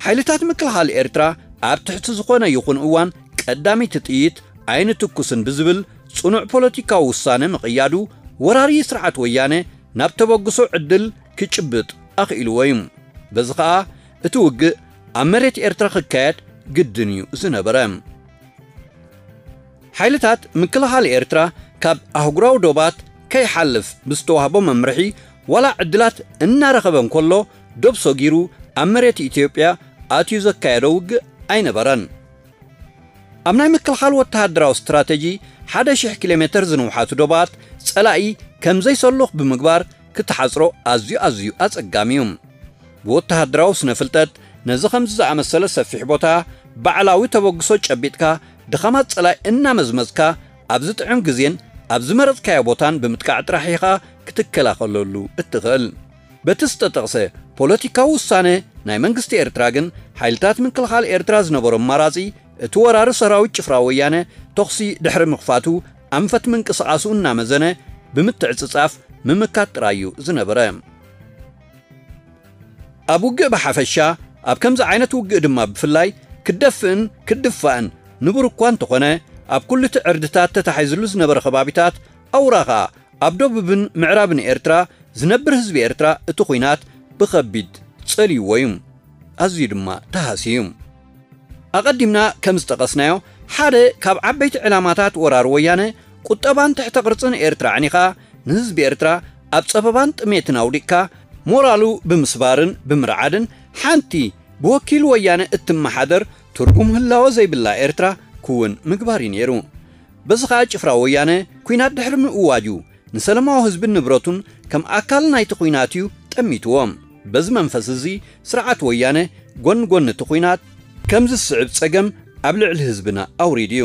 ሓይልታት ምክልኻል ኤርትራ ኣብ ትሕቲ ዝኾነ ይኹን እዋን ቀዳመይቲ ጥይት ኣይንትኩስን ብዝብል ጽኑዕ ፖለቲካዊ ውሳነ ምቕያዱ ወራሪ ስርዓት ወያነ ናብ ተበግሶ ዕድል ክጭብጥ ኣኽኢልዎ እዩ። በዚ ኸኣ እቲ ውግእ ኣብ መሬት ኤርትራ ክካየድ ግድን እዩ ዝነበረ። ሓይልታት ምክልኻል ኤርትራ ካብ ኣህጉራዊ ዶባት ከይሓልፍ ብዝተዋህቦ መምርሒ ዋላ ዕድላት እናረኸበ እንከሎ ዶብ ሰጊሩ ኣብ መሬት ኢትዮጵያ ኣትዩ ዘካየዶ ውግእ ኣይነበረን። ኣብ ናይ ምክልኻል ወተሃደራዊ ስትራተጂ ሓደ ሽሕ ኪሎ ሜተር ዝንውሓቱ ዶባት ጸላኢ ከም ዘይሰሉኽ ብምግባር ክትሓጽሮ ኣዝዩ ኣዝዩ ኣጸጋሚ እዩ። ብወተሃደራዊ ስነ ፍልጠት ነዚ ከምዚ ዝኣመሰለ ሰፊሕ ቦታ ባዕላዊ ተበግሶ ጨቢጥካ ድኻማት ጸላኢ እናመዝመዝካ ኣብ ዝጥዕም ግዜን ኣብ ዝመረጽካዮ ቦታን ብምጥቃዕ ጥራሕ ኢኻ ክትከላኸለሉ እትኽእል። በቲ ዝተጠቕሰ ፖለቲካዊ ውሳነ ናይ መንግስቲ ኤርትራ ግን፣ ሓይልታት ምክልኻል ኤርትራ ዝነበሮ ኣማራጺ፣ እቲ ወራሪ ሰራዊት ጭፍራ ወያነ ተኹሲ ድሕሪ ምኽፋቱ፣ ኣንፈት ምንቅስቓሱ እናመዘነ ብምትዕጽጻፍ ምምካት ጥራይ እዩ ዝነበረ። ኣብ ውግእ ብሓፈሻ፣ ኣብ ከምዚ ዓይነት ውግእ ድማ ብፍላይ፣ ክደፍእን ክድፋእን ንቡር እኳ እንተኾነ፣ ኣብ ኩሉ እቲ ዕርድታት ተታሒዝሉ ዝነበረ ከባቢታት፣ ኣውራ ኸኣ ኣብ ደቡብን ምዕራብን ኤርትራ ዝነብር ህዝቢ ኤርትራ እቲ ኹናት ብኸቢድ ጸልይዎ እዩ። ኣዝዩ ድማ ተሃስዩ እዩ። ኣቐዲምና ከም ዝጠቐስናዮ፣ ሓደ ካብ ዓበይቲ ዕላማታት ወራር ወያነ፣ ቁጠባን ትሕተ ቅርጽን ኤርትራ ኣዕኒኻ፣ ንህዝቢ ኤርትራ ኣብ ጸበባን ጥሜትን ኣውዲቕካ፣ ሞራሉ ብምስባርን ብምርዓድን፣ ሓንቲ ብወኪል ወያነ እትመሓደር ትርጉም ህላወ ዘይብላ ኤርትራ ክውን ምግባር እዩ ነይሩ። በዚ ኸኣ ጭፍራ ወያነ ኲናት ድሕሪ ምእዋጁ፣ ንሰላማዊ ህዝብን ንብረቱን ከም ኣካል ናይቲ ኲናት እዩ ጠሚትዎ። በዚ መንፈስ እዚ፣ ስርዓት ወያነ ጎን ጎን እቲ ኲናት፣ ከምዚ ዝስዕብ ጸገም ኣብ ልዕሊ ህዝብና ኣውሪዱ እዩ።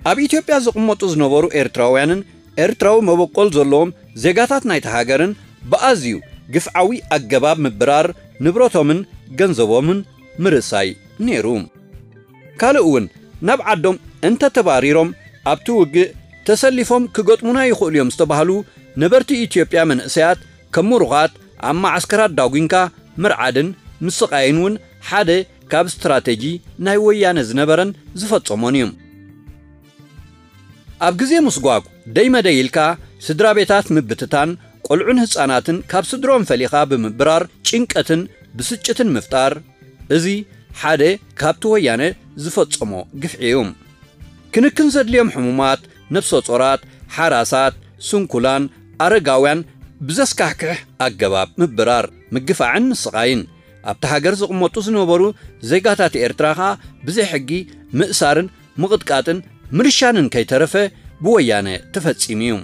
ኣብ ኢትዮጵያ ዝቕመጡ ዝነበሩ ኤርትራውያንን ኤርትራዊ መበቆል ዘለዎም ዜጋታት ናይቲ ሃገርን ብኣዝዩ ግፍዓዊ ኣገባብ ምብራር ንብረቶምን ገንዘቦምን ምርሳይ ነይሩ። ካልእ እውን፣ ናብ ዓዶም እንተተባሪሮም፣ ኣብቲ ውግእ ተሰሊፎም ክገጥሙና ይኽእሉ እዮም ዝተባህሉ ነበርቲ ኢትዮጵያ መንእሰያት ከም ምሩኻት ኣብ መዓስከራት ዳጒንካ ምርዓድን ምስቓይን እውን ሓደ ካብ ስትራተጂ ናይ ወያነ ዝነበረን ዝፈጸሞን እዩ። ኣብ ግዜ ምስጓግ ደይ መደይ ኢልካ ስድራ ቤታት ምብትታን፣ ቆልዑን ህጻናትን ካብ ስድሮም ፈሊኻ ብምብራር ጭንቀትን ብስጭትን ምፍጣር፣ እዚ ሓደ ካብቲ ወያነ ዝፈጸሞ ግፍዒ እዩ። ክንክን ዘድልዮም ሕሙማት፣ ነፍሰ ጾራት፣ ሓራሳት፣ ስንኩላን፣ ኣረጋውያን ብዘስካሕክሕ ኣገባብ ምብራር፣ ምግፋዕን ምስቓይን፣ ኣብታ ሃገር ዝቕመጡ ዝነበሩ ዜጋታት ኤርትራ ኸኣ ብዘይ ሕጊ ምእሳርን ምቕጥቃጥን ምርሻንን ከይተረፈ ብወያነ ተፈጺሙ እዩ።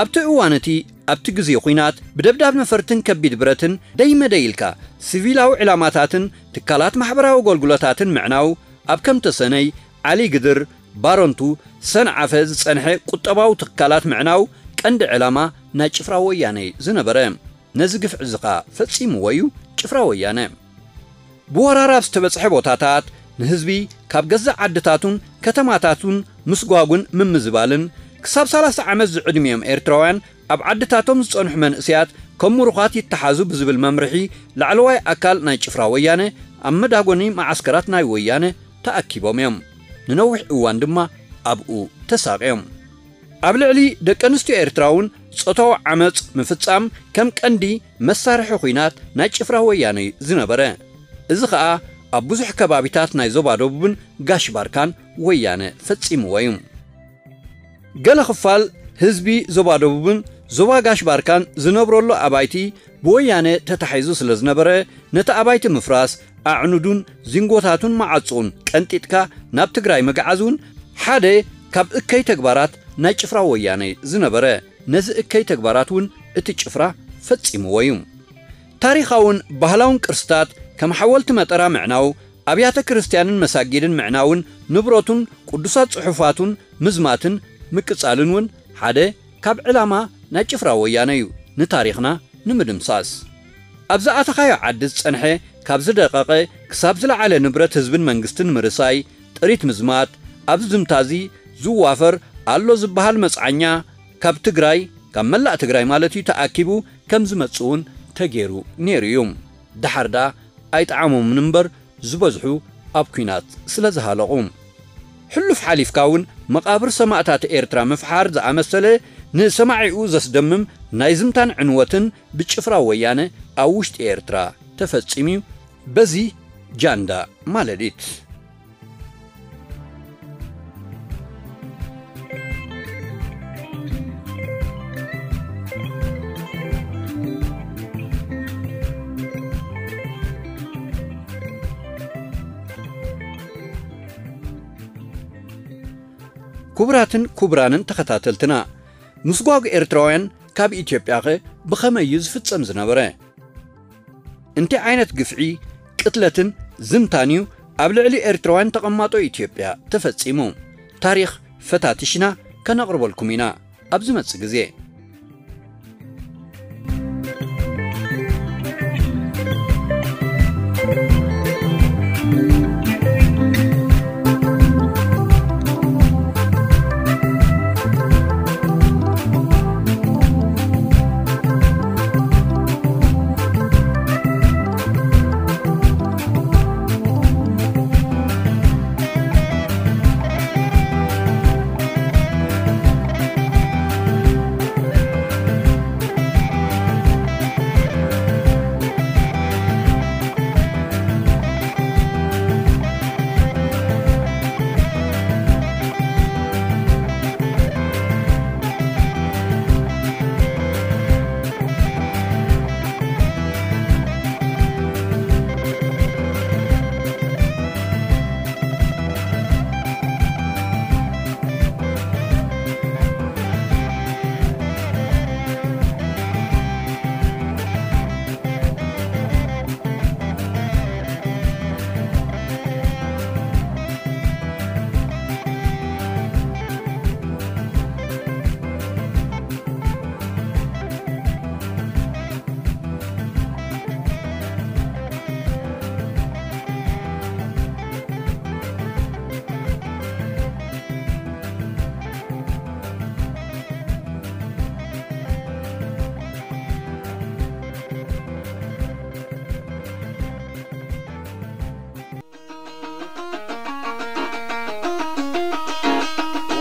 ኣብቲ እዋን እቲ፣ ኣብቲ ግዜ ኹናት ብደብዳብ ነፈርትን ከቢድ ብረትን ደይ መደይ ኢልካ ሲቪላዊ ዕላማታትን ትካላት ማሕበራዊ ኣገልግሎታትን ምዕናው፣ ኣብ ከም ተሰነይ፣ ዓሊ ግድር፣ ባረንቱ፣ ሰንዓፈ ዝጸንሐ ቁጠባዊ ትካላት ምዕናው ቀንዲ ዕላማ ናይ ጭፍራ ወያነ ዝነበረ። ነዚ ግፍዒ እዚ ኸኣ ፈጺምዎ እዩ ጭፍራ ወያነ። ብወራር ኣብ ዝተበጽሐ ቦታታት ንህዝቢ ካብ ገዛእ ዓድታቱን ከተማታቱን ምስጓጉን ምምዝባልን፣ ክሳብ ሰላሳ ዓመት ዝዕድሚኦም ኤርትራውያን ኣብ ዓድታቶም ዝጸንሑ መንእሰያት ከም ምሩኻት ይተሓዙ ብዝብል መምርሒ ላዕለዋይ ኣካል ናይ ጭፍራ ወያነ ኣብ መዳጎኒ መዓስከራት ናይ ወያነ ተኣኪቦም እዮም። ንነዊሕ እዋን ድማ ኣብኡ ተሳቕዮም። ኣብ ልዕሊ ደቂ ኣንስትዮ ኤርትራ እውን ጾታዊ ዓመጽ ምፍጻም ከም ቀንዲ መሳርሒ ኹናት ናይ ጭፍራ ወያነ እዩ ዝነበረ። እዚ ኸኣ ኣብ ብዙሕ ከባቢታት ናይ ዞባ ደቡብን ጋሽ ባርካን ወያነ ፈጺምዎ እዩ። ገለ ክፋል ህዝቢ ዞባ ደቡብን ዞባ ጋሽ ባርካን ዝነብረሉ ኣባይቲ ብወያነ ተታሒዙ ስለ ዝነበረ፣ ነቲ ኣባይቲ ምፍራስ፣ ኣዕኑዱን ዚንጎታቱን መዓጹኡን ቀንጢጥካ ናብ ትግራይ ምግዓዝ እውን ሓደ ካብ እከይ ተግባራት ናይ ጭፍራ ወያነ ዝነበረ። ነዚ እከይ ተግባራት እውን እቲ ጭፍራ ፈጺምዎ እዩ። ታሪኻውን ባህላውን ቅርስታት ከም ሓወልቲ መጠራ ምዕናው፣ ኣብያተ ክርስትያንን መሳጊድን ምዕናውን ንብረቱን ቅዱሳት ጽሑፋቱን ምዝማትን ምቅጻልን እውን ሓደ ካብ ዕላማ ናይ ጭፍራ ወያነ እዩ፣ ንታሪኽና ንምድምሳስ። ኣብ ዝኣተኻዮ ዓዲ ዝጸንሐ ካብ ዝደቐቐ ክሳብ ዝለዓለ ንብረት ህዝብን መንግስትን ምርሳይ፣ ጥሪት ምዝማት፣ ኣብዚ ዝምታ እዚ ዝዋፈር ኣሎ ዝበሃል መጽዓኛ ካብ ትግራይ፣ ካብ መላእ ትግራይ ማለት እዩ፣ ተኣኪቡ ከም ዝመጽእ እውን ተገይሩ ነይሩ እዩ። ደሓር ደኣ ኣይጠዓሞምን እምበር ዝበዝሑ ኣብ ኲናት ስለ ዝሃለቑ። ሕሉፍ ሓሊፍካ እውን መቓብር ሰማእታት ኤርትራ ምፍሓር ዝኣመሰለ ንሰማዒኡ ዘስደምም ናይ ዝምታን ዕንወትን ብጭፍራ ወያነ ኣብ ውሽጢ ኤርትራ ተፈጺሙ እዩ። በዚ ጃንዳ ማለሊት። ክቡራትን ክቡራንን ተኸታተልትና፣ ምስጓግ ኤርትራውያን ካብ ኢትዮጵያኸ ብኸመይ እዩ ዝፍጸም ዝነበረ? እንታይ ዓይነት ግፍዒ፣ ቅትለትን ዝምታን እዩ ኣብ ልዕሊ ኤርትራውያን ተቐማጦ ኢትዮጵያ ተፈጺሙ? ታሪኽ ፈታቲሽና ከነቕርበልኩም ኢና ኣብ ዝመጽእ ግዜ።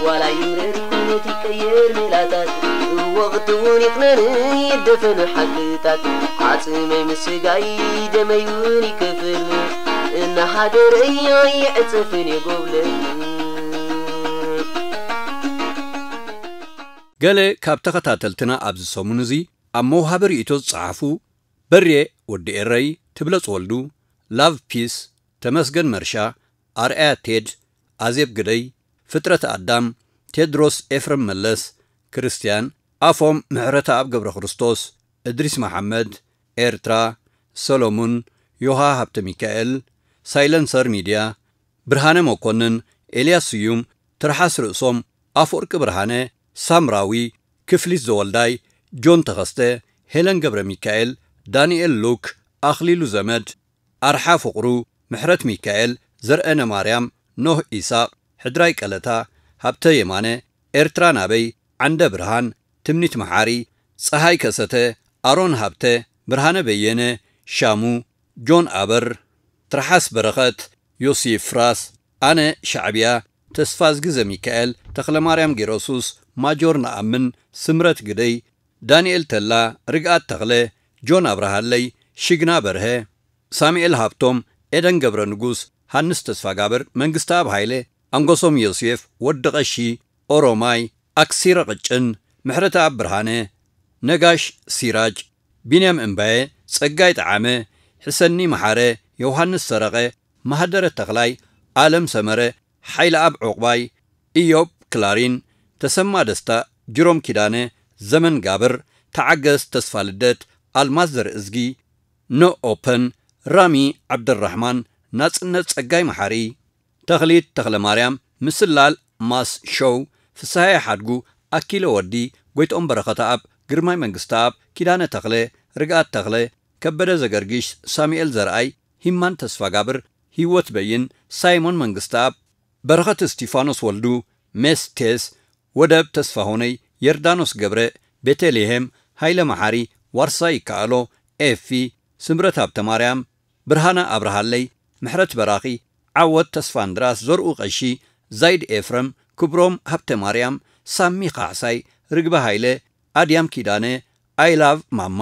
ዋላ ይምረር ኩነት ይቀየር ሜላታት፣ ወቕቲ እውን ይቕነን ይደፈን ሓቅታት። ዓጽመይ ምስ ስጋይ ደመይ እውን ይከፍል፣ እናሃደረይ ኣይዕጸፍን የጎብለል። ገለ ካብ ተኸታተልትና ኣብዚ ሰሙን እዚ ኣብ መውሃቢ ርእይቶ ዝጸሓፉ፣ በርየ ወዲ ኤረይ፣ ትብለጽ ወልዱ፣ ላቭ ፒስ፣ ተመስገን መርሻ፣ ኣርኣያ ቴድ፣ ኣዜብ ግደይ፣ ፍጥረት ኣዳም፣ ቴድሮስ ኤፍረም መለስ፣ ክርስትያን፣ ኣፎም ምሕረተኣብ ገብረክርስቶስ፣ እድሪስ መሓመድ፣ ኤርትራ፣ ሰሎሙን፣ ዮሃ ሃብተሚካኤል፣ ሳይለንሰር ሚድያ፣ ብርሃነ መኮንን፣ ኤልያስ ስዩም፣ ትርሓስ ርእሶም፣ ኣፍወርቂ ብርሃነ፣ ሳምራዊ፣ ክፍሊት ዘወልዳይ፣ ጆን ተኸስተ፣ ሄለን ገብረ ሚካኤል፣ ዳንኤል ሉክ፣ ኣኽሊሉ ዘመድ፣ ኣርሓ ፍቕሩ፣ ምሕረት ሚካኤል፣ ዘርአነ ማርያም፣ ኖህ ኢሳቕ፣ ሕድራይ ቀለታ፣ ሃብተ የማነ፣ ኤርትራ ናበይ፣ ዓንደ ብርሃን፣ ትምኒት መሓሪ፣ ጸሃይ ከሰተ፣ ኣሮን ሃብተ፣ ብርሃነ በየነ፣ ሻሙ፣ ጆን ኣበር፣ ትርሓስ በረኸት፣ ዮሲ ፍራስ፣ ኣነ ሻዕብያ፣ ተስፋዝጊ ዘሚካኤል፣ ተኽለማርያም ጌረሱስ፣ ማጆር ነኣምን፣ ስምረት ግደይ፣ ዳንኤል ተላ፣ ርግኣት ተኽለ፣ ጆን ኣብርሃለይ፣ ሽግና በርሀ፣ ሳሙኤል ሃብቶም፣ ኤደን ገብረ ንጉስ፣ ሃንስ ተስፋጋብር፣ መንግስተኣብ ሃይለ፣ ኣንጎሶም ዮሴፍ፣ ወዲ ቐሺ፣ ኦሮማይ፣ ኣክሲረ ቅጭን፣ ምሕረተኣብ ብርሃነ፣ ነጋሽ ሲራጅ፣ ቢንያም እምባየ፣ ጸጋይ ጠዓመ፣ ሕሰኒ መሓረ፣ ዮሃንስ ሰረቐ፣ ማህደረ ተኽላይ፣ ኣለም ሰመረ፣ ሓይለኣብ ዑቕባይ፣ ኢዮብ ክላሪን፣ ተሰማ ደስታ፣ ጅሮም ኪዳነ፣ ዘመን ጋብር፣ ተዓገስ ተስፋልደት፣ ኣልማዝ ዘርእዝጊ፣ ኖ ኦፐን፣ ራሚ ዓብደራሕማን፣ ናጽነት ጸጋይ መሓሪ፣ ተኽሊት ተኽለማርያም፣ ምስላል ማስ ሾው፣ ፍስሃየ ሓድጉ፣ ኣኪለ ወዲ፣ ጎይትኦም በረኸተኣብ፣ ግርማይ መንግስተኣብ፣ ኪዳነ ተኽለ፣ ርግኣት ተኽለ፣ ከበደ ዘገርጊሽ፣ ሳሙኤል ዘርኣይ፣ ሂማን ተስፋጋብር፣ ሂወት በይን፣ ሳይሞን መንግስተኣብ፣ በረኸት እስቲፋኖስ ወልዱ፣ ሜስ ቴስ፣ ወደብ ተስፋሆነይ፣ የርዳኖስ ገብረ፣ ቤተልሄም፣ ሃይለ መሓሪ፣ ዋርሳይ ይከኣሎ፣ ኤፊ፣ ስምረት ሃብተማርያም፣ ብርሃነ ኣብርሃለይ፣ ምሕረት በራኺ፣ ዓወት ተስፋንድራስ፣ ዘርኡ ቀሺ፣ ዛይድ ኤፍረም፣ ክብሮም ሃብተማርያም፣ ሳሚ ካሕሳይ፣ ርግበ ሃይለ፣ ኣድያም ኪዳነ፣ ኣይ ላቭ ማማ፣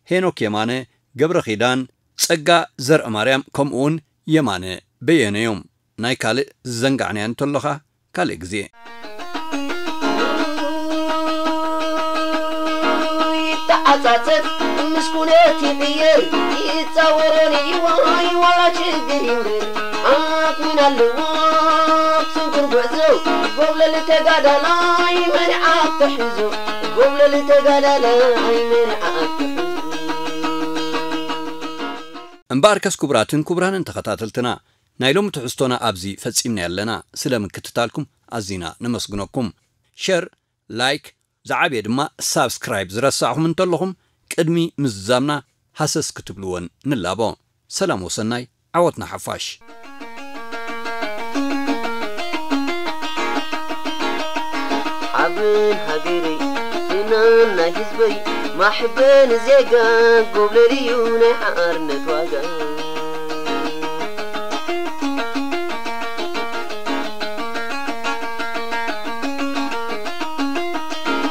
ሄኖክ የማነ፣ ገብረ ኺዳን፣ ጸጋ ዘርእማርያም፣ ከምኡውን የማነ በየነ እዮም። ናይ ካልእ ዝዘንጋዕናዮ እንተሎኻ ካልእ ግዜ። ይተዓጻጸፍ ምስ ኩነት ይቕየር፣ ይጻወረን ይዋይ ዋላ ችግር ይምረር። ኣክሚን ኣለዎ ስንኩር ጉዕዞ፣ ጎብለል ተጋዳላይ መሪዓ ተሒዙ፣ ጎብለል ተጋዳላይ መሪዓ ተሒዙ። እምበኣርከስ ክቡራትን ክቡራንን ተኸታተልትና፣ ናይ ሎሚ ትሕዝቶና ኣብዚ ፈጺምና ኣለና። ስለ ምክትታልኩም ኣዚና ነመስግነኩም። ሸር፣ ላይክ፣ ዝዓበየ ድማ ሳብስክራይብ ዝረሳዕኹም እንተለኹም ቅድሚ ምዝዛምና ሃሰስ ክትብልወን ንላቦ። ሰላም ወሰናይ፣ ዓወት ንሓፋሽ። ሓብን ሃገረይ፣ ፍናን ናይ ህዝበይ፣ ማሕበን ዜጋ፣ ጎብለል እዩ ናይ ሓርነት ዋጋ።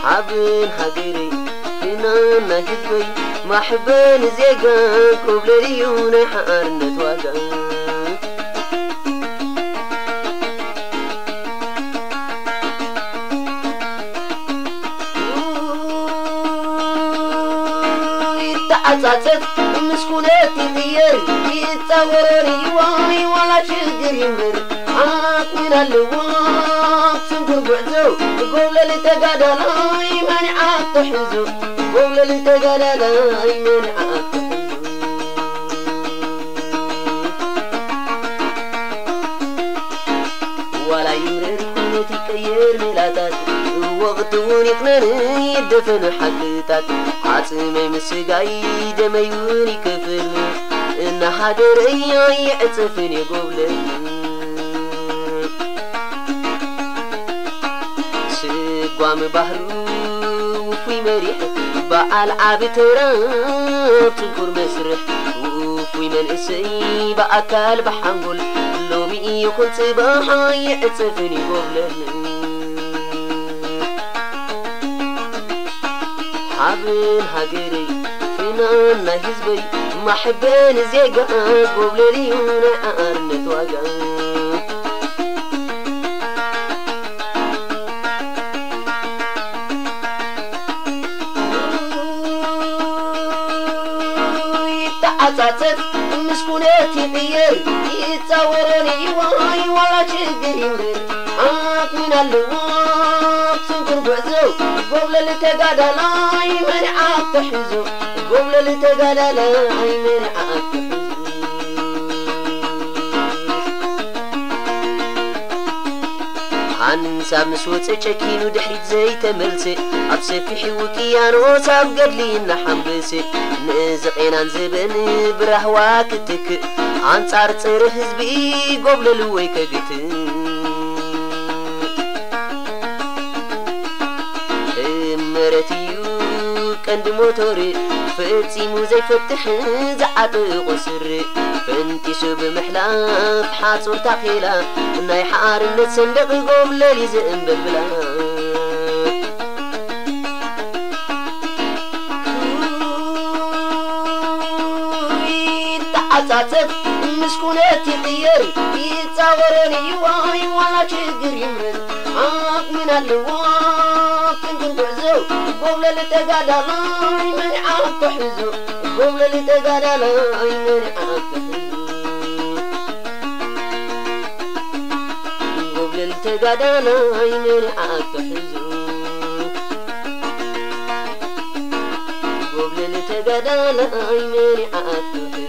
ሓብን ሃገረይ፣ ፍናን ናይ ህዝበይ፣ ማሕበን ዜጋ፣ ጎብለል እዩ ናይ ሓርነት ዋጋ። ይተዓጻጸፍ ምስ ኩነት ይቕየር፣ ይጻወረር ይዋይ ዋላ ሽግር ይንበር። ዓቕሚን ኣለዎ ስንኩር ጉዕዞ፣ ጎብለል ተጋዳላይ መን ይዓቶ ሒዙ፣ ጎብለል ተጋዳላይ መን ይዓቶ ሒዙ። ዋላ ይምረር ኩነት ይቀየር ሜላታት፣ ወቕቲ እውን ይቕነን ይደፈን ሓቅታት። ዓጽመይ ምስ ስጋይ ደመይ እውን ይከፍል፣ እናሃደረይ ኣይዕጸፍን የጎብለል። ስጓም ባህሩ ውፉይ መሪሕ፣ በዓል ዓቢ ተራ ኣብ ጽንኩር መስርሕ። ውፉይ መንእሰይ ብኣካል ብሓንጎል፣ ሎሚ ይኹን ጽባሕ ኣይዕጸፍን ይጎብለል። ሓብን ሃገረይ፣ ፍናን ናይ ህዝበይ፣ ማሕበን ዜጋ፣ ጎብለል እዩ ናይ ሓርነት ዋጋ። ይተዓጻጸፍ ምስ ኩነት ይቕየር፣ ይጻወረን ይዋይ ዋላ ሽግር ይንበር። ዓቕሚን ኣለዎ ስንኩር ጉዕዞ፣ ጎብለል ተጋዳላይ መን ይዓቶ ሒዙ፣ ጎብለል ተጋዳላይ መን ይዓቶ ሒዙ። ሓንሳብ ምስ ወጸ ጨኪኑ ድሕሪት ዘይተመልሰ፣ ኣብ ሰፊሕ ውቅያኖስ ኣብ ገድሊ እናሓንበሰ፣ ንእዚ ቄናን ዘበን ብራህዋ ክትክእ፣ ኣንጻር ጸረ ህዝቢ ጎብለል ወይ ከግትእ። እመረት እዩ ቀንዲ ሞቶር፣ ፈጺሙ ዘይፈትሕ ዝዓጠቑ ስር፣ ፈንጢሱ ብምሕላፍ ሓጹር ታኼላ፣ ናይ ሓርነት ሰንደቕ ጎብለል እዩ ዘንበልብላ። ይተዓጻጸፍ ምስ ኩነት ይቕየር፣ ይጻወረን ይዋይ ዋላ ሽግር ይምረር። ዓቕሚን ኣለዎ ክንክን ጉዕዞ፣ ጎብለል ተጋዳላይ መን ይዓቶ ሒዙ፣ ጎብለል ተጋዳላይ መን ይዓቶ ሒዙ። ጎብለል ተጋዳላይ መን ይዓቶ ሒዙ፣ ጎብለል ተጋዳላይ መን ይዓቶ ሒዙ።